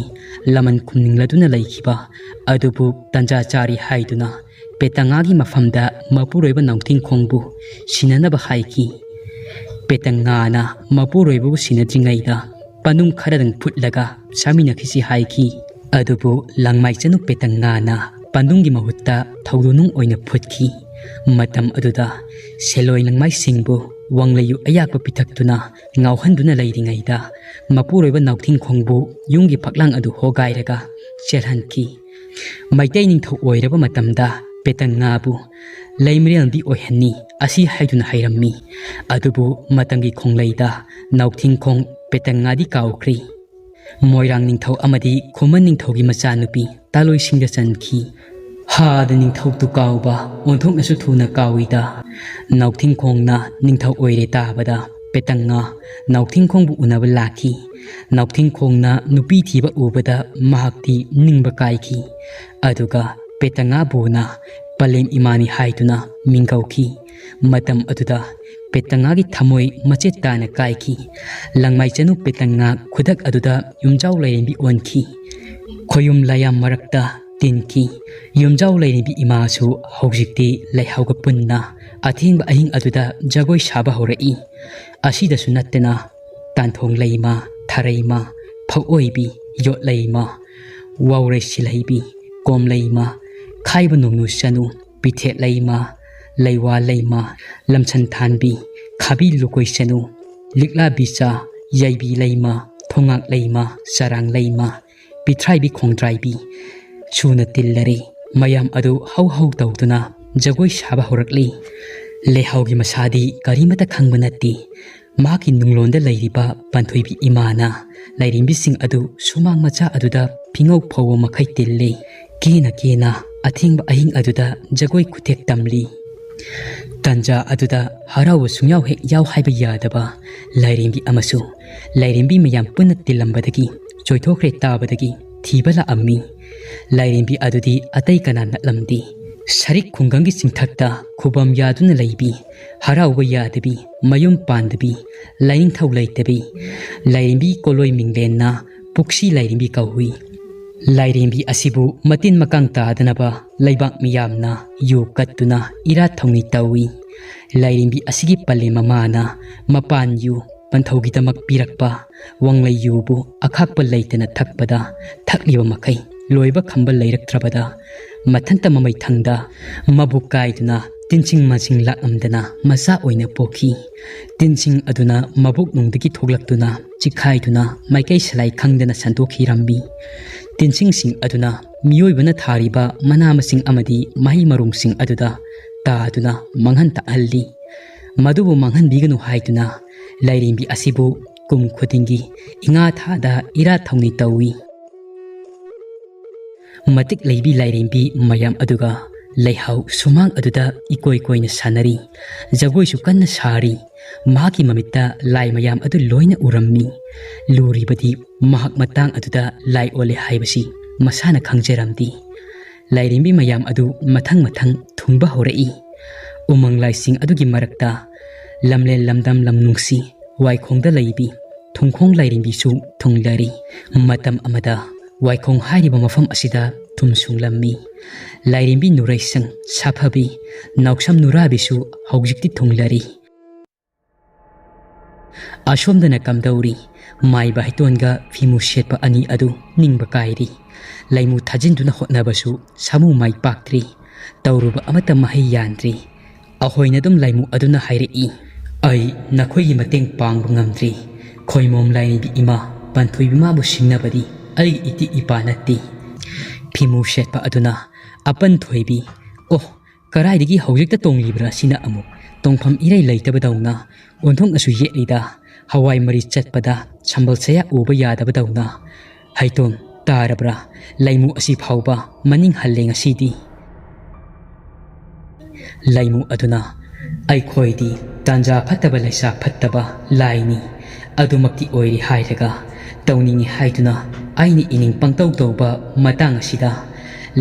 ꯂꯃꯟ ꯈꯨꯝꯅꯤꯡꯂꯗꯨꯅ ꯂꯩꯈꯤꯕ ꯑꯗꯨꯕꯨ ꯇꯟꯖꯥ ꯆꯥꯔꯤ ꯍꯥꯏꯗꯨꯅ ꯄꯦꯇꯪꯉꯥꯒꯤ ꯃꯐꯝꯗ ꯃꯄꯨꯔꯣꯏꯕ ꯅꯥꯎꯊꯤꯡꯈꯣꯡꯕꯨ ꯁꯤꯟꯅꯅꯕ ꯍꯥꯏꯈꯤ꯫ ꯄꯦꯇꯪꯉꯥꯅ ꯃꯄꯨꯔꯣꯏꯕꯕꯨ ꯁꯤꯟꯅꯗ꯭ꯔꯤꯉꯩꯗ ꯄꯥꯟꯗꯨꯡ ꯈꯔꯗꯪ ꯐꯨꯠꯂꯒ ꯆꯥꯃꯤꯟꯅꯈꯤꯁꯤ ꯍꯥꯏꯈꯤ꯫ ꯑꯗꯨꯕꯨ ꯂꯪꯃꯥꯏ ꯆꯅꯨ ꯄꯦꯇꯪꯉꯥꯅ ꯄꯥꯟꯗꯨꯡꯒꯤ ꯃꯍꯨꯠꯇ ꯊꯧꯗꯣꯛꯅꯨꯡ ꯑꯣꯏꯅ ꯐꯨꯠꯈꯤ꯫ ꯃꯇꯝ ꯑꯗꯨꯗ ꯁꯦꯂꯣꯏ ꯂꯪꯃꯥꯏꯁꯤꯡꯕꯨ ꯋꯥꯡꯂꯩꯌꯨ ꯑꯌꯥꯛꯄ ꯄꯤꯊꯛꯇꯨꯅ ꯉꯥꯎꯍꯟꯗꯨꯅ ꯂꯩꯔꯤꯉꯩꯗ ꯃꯄꯨꯔꯣꯏꯕ ꯅꯥꯎꯊꯤꯡꯈꯣꯡꯕꯨ ꯌꯨꯝꯒꯤ ꯐꯛꯂꯥꯡ ꯑꯗꯨ ꯍꯣꯒꯥꯏꯔꯒ ꯆꯦꯜꯍꯟꯈꯤ꯫ ꯃꯩꯇꯩ ꯅꯤꯡꯊꯧ ꯑꯣꯏꯔꯕ ꯃꯇꯝꯗ ꯄꯦꯇꯪꯉꯥꯕꯨ ꯂꯩꯃꯔꯦꯜꯗꯤ ꯑꯣꯏꯍꯟꯅꯤ ꯑꯁꯤ ꯍꯥꯏꯗꯨꯅ ꯍꯥꯏꯔꯝꯃꯤ꯫ ꯑꯗꯨꯕꯨ ꯃꯇꯝꯒꯤ ꯈꯣꯡꯂꯩꯗ ꯅꯥꯎꯊꯤꯡꯈꯣꯡ ꯄꯦꯇꯪꯉꯥꯗꯤ ꯀꯥꯎꯈ꯭ꯔꯦ꯫ ꯃꯣꯏꯔꯥꯡ ꯅꯤꯡꯊꯧ ꯑꯃꯗꯤ ꯈꯨꯃꯟ ꯅꯤꯡꯊꯧꯒꯤ ꯃꯆꯥꯅꯨꯄꯤ ꯇꯥꯂꯣꯏꯁꯤꯡꯗ ꯆꯟꯈꯤ꯫ ꯍꯥꯗ ꯅꯤꯡꯊꯧ ꯇꯨꯀꯥꯎꯕ ꯑꯣꯟꯊꯣꯛꯅꯁꯨ ꯊꯨꯅ ꯀꯥꯎꯏꯗ꯫ ꯅꯥꯎꯊꯤꯡꯈꯣꯡꯅ ꯅꯤꯡꯊꯧ ꯑꯣꯏꯔꯦ ꯇꯥꯕꯗ ꯄꯦꯇꯪꯉꯥ ꯅꯥꯎꯊꯤꯡꯈꯣꯡꯕꯨ ꯎꯅꯕ ꯂꯥꯛꯈꯤ꯫ ꯅꯥꯎꯊꯤꯡꯈꯣꯡꯅ ꯅꯨꯄꯤ ꯊꯤꯕ ꯎꯕꯗ ꯃꯍꯥꯛꯇꯤ ꯅꯤꯡꯕ ꯀꯥꯏꯈꯤ꯫ ꯑꯗꯨꯒ ꯄꯦꯇꯉꯥꯕꯨꯅ ꯄꯂꯦꯝ ꯏꯃꯥꯅꯤ ꯍꯥꯏꯗꯨꯅ ꯃꯤꯡꯒꯧꯈꯤ꯫ ꯃꯇꯝ ꯑꯗꯨꯗ ꯄꯦꯇꯉꯥꯒꯤ ꯊꯃꯣꯏ ꯃꯆꯦꯠ ꯇꯥꯅ ꯀꯥꯏꯈꯤ꯫ ꯂꯪꯃꯥꯏ ꯆꯅꯨ ꯄꯦꯇꯉꯥ ꯈꯨꯗꯛ ꯑꯗꯨꯗ ꯌꯨꯝꯖꯥꯎ ꯂꯥꯏꯔꯦꯝꯕꯤ ꯑꯣꯟꯈꯤ꯫ ꯈꯣꯌꯨꯝ ꯂꯥꯌꯥꯝ ꯃꯔꯛꯇ ꯇꯤꯟꯈꯤ꯫ ꯌꯨꯝꯖꯥꯎ ꯂꯥꯏꯔꯦꯝꯕꯤ ꯏꯃꯥꯁꯨ ꯍꯧꯖꯤꯛꯇꯤ ꯂꯩꯍꯥꯎꯒ ꯄꯨꯟꯅ ꯑꯊꯦꯡꯕ ꯑꯍꯤꯡ ꯑꯗꯨꯗ ꯖꯒꯣꯏ ꯁꯥꯕ ꯍꯧꯔꯛꯏ꯫ ꯑꯁꯤꯗꯁꯨ ꯅꯠꯇꯅ ꯇꯥꯟꯊꯣꯡ ꯂꯩꯃ, ꯊꯔꯩꯃ, ꯐꯛꯑꯣꯏꯕꯤ, ꯌꯣꯠꯂꯩꯃ, ꯋꯥꯎꯔꯩ ꯁꯤꯜꯍꯩꯕꯤ, ꯀꯣꯝꯂꯩꯃ, ꯈꯥꯏꯕ ꯅꯣꯡꯅꯨ ꯆꯅꯨ, ꯄꯤꯊꯦꯠ ꯂꯩꯃ, ꯂꯩꯋꯥ ꯂꯩꯃ, ꯂꯝꯁꯟ ꯊꯥꯟꯕꯤ, ꯈꯥꯕꯤ ꯂꯨꯀꯣꯏ ꯆꯅꯨ, ꯂꯤꯛꯂꯥ ꯕꯤꯆꯥ, ꯌꯥꯏꯕꯤ ꯂꯩꯃ, ꯊꯣꯉꯥꯛ ꯂꯩꯃ, ꯆꯔꯥꯡ ꯂꯩꯃ, ꯄꯤꯊ꯭ꯔꯥꯏꯕꯤ ꯈꯣꯡꯗ꯭ꯔꯥꯏꯕꯤ ꯁꯨꯅ ꯇꯤꯜꯂꯔꯦ꯫ ꯃꯌꯥꯝ ꯑꯗꯨ ꯍꯧ ꯍꯧ ꯇꯧꯗꯨꯅ ꯖꯒꯣꯏ ꯁꯥꯕ ꯍꯧꯔꯛꯂꯤ꯫ ꯂꯩꯍꯥꯎꯒꯤ ꯃꯁꯥꯗꯤ ꯀꯔꯤꯃꯠꯇ ꯈꯪꯕ ꯅꯠꯇꯦ꯫ ꯃꯍꯥꯛꯀꯤ ꯅꯨꯡꯂꯣꯟꯗ ꯂꯩꯔꯤꯕ ꯄꯥꯟꯊꯣꯏꯕꯤ ꯏꯃꯥꯅ ꯂꯥꯏꯔꯦꯝꯕꯤꯁꯤꯡ ꯑꯗꯨ ꯁꯨꯃꯥꯡ ꯃꯆꯥ ꯑꯗꯨꯗ ꯐꯤꯉꯧ ꯐꯧꯕ ꯃꯈꯩ ꯇꯤꯜꯂꯤ꯫ ꯀꯦꯅ ꯀꯦꯅ ꯑꯊꯦꯡꯕ ꯑꯍꯤꯡ ꯑꯗꯨꯗ ꯖꯒꯣꯏ ꯈꯨꯊꯦꯛ ꯇꯝꯂꯤ꯫ ꯇꯟꯖꯥ ꯑꯗꯨꯗ ꯍꯔꯥꯎꯕ ꯁꯨꯡꯌꯥꯎ ꯍꯦꯛ ꯌꯥꯎ ꯍꯥꯏꯕ ꯌꯥꯗꯕ ꯂꯥꯏꯔꯦꯝꯕꯤ ꯑꯃꯁꯨ ꯂꯥꯏꯔꯦꯝꯕꯤ ꯃꯌꯥꯝ ꯄꯨꯟꯅ ꯇꯤꯜꯂꯝꯕꯗꯒꯤ ꯆꯣꯏꯊꯣꯛꯈ꯭ꯔꯦ ꯇꯥꯕꯗꯒꯤ ꯊꯤꯕ ꯂꯥꯛꯑꯝꯃꯤ꯫ ꯂꯥꯏꯔꯦꯝꯕꯤ ꯑꯗꯨꯗꯤ ꯑꯇꯩ ꯀꯅꯥ ꯅꯠꯂꯝꯗꯦ꯫ ꯁꯔꯤꯛ ꯈꯨꯡꯒꯪꯒꯤ ꯆꯤꯡꯊꯛꯇ ꯈꯨꯕꯝ ꯌꯥꯗꯨꯅ ꯂꯩꯕꯤ, ꯍꯔꯥꯎꯕ ꯌꯥꯗꯕꯤ, ꯃꯌꯨꯝ ꯄꯥꯟꯗꯕꯤ, ꯂꯥꯏꯅꯤꯡꯊꯧ ꯂꯩꯇꯕꯤ, ꯂꯥꯏꯔꯦꯝꯕꯤ ꯀꯣꯂꯣꯏ ꯃꯤꯡꯂꯦꯟꯅ ꯄꯨꯛꯁꯤ ꯂꯥꯏꯔꯦꯝꯕꯤ ꯀꯧꯏ꯫ ꯂꯥꯏꯔꯦꯝꯕꯤ ꯑꯁꯤꯕꯨ ꯃꯇꯤꯟ ꯃꯀꯥꯡ ꯇꯥꯗꯅꯕ ꯂꯩꯕꯥꯛ ꯃꯤꯌꯥꯝꯅ ꯌꯨ ꯀꯠꯇꯨꯅ ꯏꯔꯥꯠ ꯊꯧꯅꯤ ꯇꯧꯏ꯫ ꯂꯥꯏꯔꯦꯝꯕꯤ ꯑꯁꯤꯒꯤ ꯄꯂꯦꯝ ꯃꯃꯥꯅ ꯃꯄꯥꯟ ꯌꯨ ꯄꯟꯊꯧꯒꯤꯗꯃꯛ ꯄꯤꯔꯛꯄ ꯋꯥꯡꯂꯩ ꯌꯨꯕꯨ ꯑꯈꯥꯛꯄ ꯂꯩꯇꯅ ꯊꯛꯄꯗ, ꯊꯛꯂꯤꯕ ꯃꯈꯩ ꯂꯣꯏꯕ ꯈꯝꯕ ꯂꯩꯔꯛꯇ꯭ꯔꯕꯗ, ꯃꯊꯟꯇ ꯃꯃꯩꯊꯪꯗ ꯃꯕꯨꯛ ꯀꯥꯏꯗꯨꯅ ꯇꯤꯟꯁꯤꯡ ꯃꯥꯟꯁꯤꯡ ꯂꯥꯛꯂꯝꯗꯅ ꯃꯆꯥ ꯑꯣꯏꯅ ꯄꯣꯛꯈꯤ꯫ ꯇꯤꯟꯁꯤꯡ ꯑꯗꯨꯅ ꯃꯕꯨꯛꯅꯨꯡꯗꯒꯤ ꯊꯣꯛꯂꯛꯇꯨꯅ ꯆꯤꯈꯥꯏꯗꯨꯅ ꯃꯥꯏꯀꯩ ꯁꯂꯥꯏ ꯈꯪꯗꯅ ꯁꯟꯗꯣꯛꯈꯤꯔꯝꯃꯤ꯫ ꯇꯤꯟꯁꯤꯡꯁꯤꯡ ꯑꯗꯨꯅ ꯃꯤꯑꯣꯏꯕꯅ ꯊꯥꯔꯤꯕ ꯃꯅꯥ ꯃꯁꯤꯡ ꯑꯃꯗꯤ ꯃꯍꯩ ꯃꯔꯣꯡꯁꯤꯡ ꯑꯗꯨꯗ ꯇꯥꯗꯨꯅ ꯃꯥꯡꯍꯟ ꯇꯥꯛꯍꯜꯂꯤ꯫ ꯃꯗꯨꯕꯨ ꯃꯥꯡꯍꯟꯕꯤꯒꯅꯨ ꯍꯥꯏꯗꯨꯅ ꯂꯥꯏꯔꯦꯝꯕꯤ ꯑꯁꯤꯕꯨ ꯀꯨꯝ ꯈꯨꯗꯤꯡꯒꯤ ꯏꯉꯥ ꯊꯥꯗ ꯏꯔꯥꯠ ꯊꯧꯅꯤ ꯇꯧꯏ꯫ ꯃꯇꯤꯛ ꯂꯩꯕꯤ ꯂꯥꯏꯔꯦꯝꯕꯤ ꯃꯌꯥꯝ ꯑꯗꯨꯒ ꯂꯩꯍꯥꯎ ꯁꯨꯃꯥꯡ ꯑꯗꯨꯗ ꯏꯀꯣꯏ ꯀꯣꯏꯅ ꯁꯥꯟꯅꯔꯤ꯫ ꯖꯒꯣꯏꯁꯨ ꯀꯟꯅ ꯁꯥꯔꯤ꯫ ꯃꯍꯥꯛꯀꯤ ꯃꯃꯤꯠꯇ ꯂꯥꯏ ꯃꯌꯥꯝ ꯑꯗꯨ ꯂꯣꯏꯅ ꯎꯔꯝꯃꯤ꯫ ꯂꯨꯔꯤꯕꯗꯤ ꯃꯍꯥꯛ ꯃꯇꯥꯡ ꯑꯗꯨꯗ ꯂꯥꯏ ꯑꯣꯜꯂꯦ ꯍꯥꯏꯕꯁꯤ ꯃꯁꯥꯅ ꯈꯪꯖꯔꯝꯗꯦ꯫ ꯂꯥꯏꯔꯦꯝꯕꯤ ꯃꯌꯥꯝ ꯑꯗꯨ ꯃꯊꯪ ꯃꯊꯪ ꯊꯨꯡꯕ ꯍꯧꯔꯛꯏ꯫ ꯎꯃꯪ ꯂꯥꯏꯁꯤꯡ ꯑꯗꯨꯒꯤ ꯃꯔꯛꯇ ꯂꯝꯂꯦꯟ ꯂꯝꯗꯝ ꯂꯝ ꯅꯨꯡꯁꯤ ꯋꯥꯏꯈꯣꯡꯗ ꯂꯩꯕꯤ ꯊꯨꯡꯈꯣꯡ ꯂꯥꯏꯔꯦꯝꯕꯤꯁꯨ ꯊꯨꯡꯂꯔꯤ꯫ ꯃꯇꯝ ꯑꯃꯗ ꯋꯥꯏꯈꯣꯡ ꯍꯥꯏꯔꯤꯕ ꯃꯐꯝ ꯑꯁꯤꯗ ꯊꯨꯝ ꯁꯨꯡꯂꯝꯃꯤ꯫ ꯂꯥꯏꯔꯦꯝꯕꯤ ꯅꯨꯔꯩꯁꯪ ꯁꯥꯐꯕꯤ ꯅꯥꯎꯁꯝ ꯅꯨꯔꯥꯕꯤꯁꯨ ꯍꯧꯖꯤꯛꯇꯤ ꯊꯨꯡꯂꯔꯤ꯫ ꯑꯁꯣꯝꯗꯅ ꯀꯝꯗꯧꯔꯤ? ꯃꯥꯏꯕ ꯍꯩꯇꯣꯟꯒ ꯐꯤꯃꯨ ꯁꯦꯠꯄ ꯑꯅꯤ ꯑꯗꯨ ꯅꯤꯡꯕ ꯀꯥꯏꯔꯤ꯫ ꯂꯩꯃꯨ ꯊꯥꯖꯤꯟꯗꯨꯅ ꯍꯣꯠꯅꯕꯁꯨ ꯁꯥꯃꯨ ꯃꯥꯏ ꯄꯥꯛꯇ꯭ꯔꯤ꯫ ꯇꯧꯔꯨꯕ ꯑꯃꯠꯇ ꯃꯍꯩ ꯌꯥꯟꯗ꯭ꯔꯤ꯫ ꯑꯍꯣꯏꯅ ꯑꯗꯨꯝ ꯂꯩꯃꯨ ꯑꯗꯨꯅ ꯍꯥꯏꯔꯛꯏ, "ꯑꯩ ꯅꯈꯣꯏꯒꯤ ꯃꯇꯦꯡ ꯄꯥꯡꯕ ꯉꯝꯗ꯭ꯔꯤ꯫ ꯈꯣꯏꯃꯣꯝ ꯂꯥꯏꯔꯦꯝꯕꯤ ꯏꯃꯥ ꯄꯟꯊꯣꯏꯕꯤ ꯃꯥꯕꯨ ꯁꯤꯡꯅꯕꯗꯤ ꯑꯩꯒꯤ ꯏꯇꯤꯛ ꯏꯄꯥ ꯅꯠꯇꯦ꯫" ꯐꯤꯃꯨ ꯁꯦꯠꯄ ꯑꯗꯨꯅ, "ꯑꯄꯟ ꯊꯣꯏꯕꯤ, ꯑꯣ, ꯀꯗꯥꯏꯗꯒꯤ ꯍꯧꯖꯤꯛꯇ ꯇꯣꯡꯂꯤꯕ꯭ꯔꯥ ꯁꯤꯅ ꯑꯃꯨꯛ? ꯇꯣꯡꯐꯝ ꯏꯔꯩ ꯂꯩꯇꯕꯗꯧꯅ ꯑꯣꯟꯊꯣꯛꯅꯁꯨ ꯌꯦꯠꯂꯤꯗ꯫ ꯍꯋꯥꯏ ꯃꯔꯤ ꯆꯠꯄꯗ ꯁꯝꯕꯜ ꯁꯌꯥ ꯎꯕ ꯌꯥꯗꯕꯗꯧꯅ꯫ ꯍꯩꯇꯣꯟ, ꯇꯥꯔꯕ꯭ꯔꯥ? ꯂꯩꯃꯨ ꯑꯁꯤ ꯐꯥꯎꯕ ꯃꯅꯤꯡ ꯍꯜꯂꯦ ꯉꯁꯤꯗꯤ꯫" ꯂꯩꯃꯨ ꯑꯗꯨꯅ, "ꯑꯩꯈꯣꯏꯗꯤ ꯇꯥꯟꯖꯥ ꯐꯠꯇꯕ ꯂꯩꯁꯥ ꯐꯠꯇꯕ ꯂꯥꯏꯅꯤ꯫ ꯑꯗꯨꯃꯛꯇꯤ ꯑꯣꯏꯔꯦ ꯍꯥꯏꯔꯒ ꯇꯧꯅꯤꯡꯉꯤ ꯍꯥꯏꯗꯨꯅ ꯑꯩꯅ ꯏꯅꯤꯡ ꯄꯪꯇꯧ ꯇꯧꯕ ꯃꯇꯥꯡ ꯑꯁꯤꯗ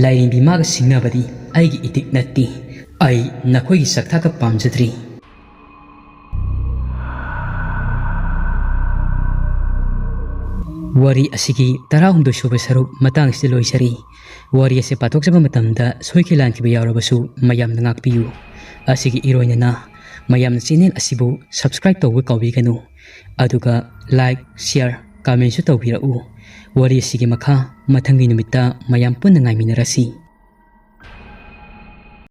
ꯂꯥꯏꯔꯦꯝꯕꯤ ꯃꯥꯒ ꯁꯤꯡꯅꯕꯗꯤ ꯑꯩꯒꯤ ꯏꯇꯤꯛ ꯅꯠꯇꯦ꯫ ꯑꯩ ꯅꯈꯣꯏꯒꯤ ꯁꯛꯊꯥꯛꯀ ꯄꯥꯝꯖꯗ꯭ꯔꯤ꯫" ꯋꯥꯔꯤ ꯑꯁꯤꯒꯤ ꯇꯔꯥꯍꯨꯝꯗꯣꯏ ꯁꯨꯕ ꯁꯔꯨꯛ ꯃꯇꯥꯡ ꯑꯁꯤꯗ ꯂꯣꯏꯖꯔꯤ꯫ ꯋꯥꯔꯤ ꯑꯁꯤ ꯄꯥꯊꯣꯛꯆꯕ ꯃꯇꯝꯗ ꯁꯣꯏꯈꯤ ꯂꯥꯟꯈꯤꯕ ꯌꯥꯎꯔꯕꯁꯨ ꯃꯌꯥꯝꯅ ꯉꯥꯛꯄꯤꯌꯨ꯫ ꯑꯁꯤꯒꯤ ꯏꯔꯣꯏꯅꯅ ꯃꯌꯥꯝꯅ channel ꯑꯁꯤꯕꯨ subscribe ꯇꯧꯕ ꯀꯥꯎꯕꯤꯒꯅꯨ꯫ ꯑꯗꯨꯒ like, share, commentꯁꯨ ꯇꯧꯕꯤꯔꯛꯎ꯫ ꯋꯥꯔꯤ ꯑꯁꯤꯒꯤ ꯃꯈꯥ ꯃꯊꯪꯒꯤ ꯅꯨꯃꯤꯠꯇ ꯃꯌꯥꯝ ꯄꯨꯟꯅ ꯉꯥꯏꯃꯤꯟꯅꯔꯁꯤ꯫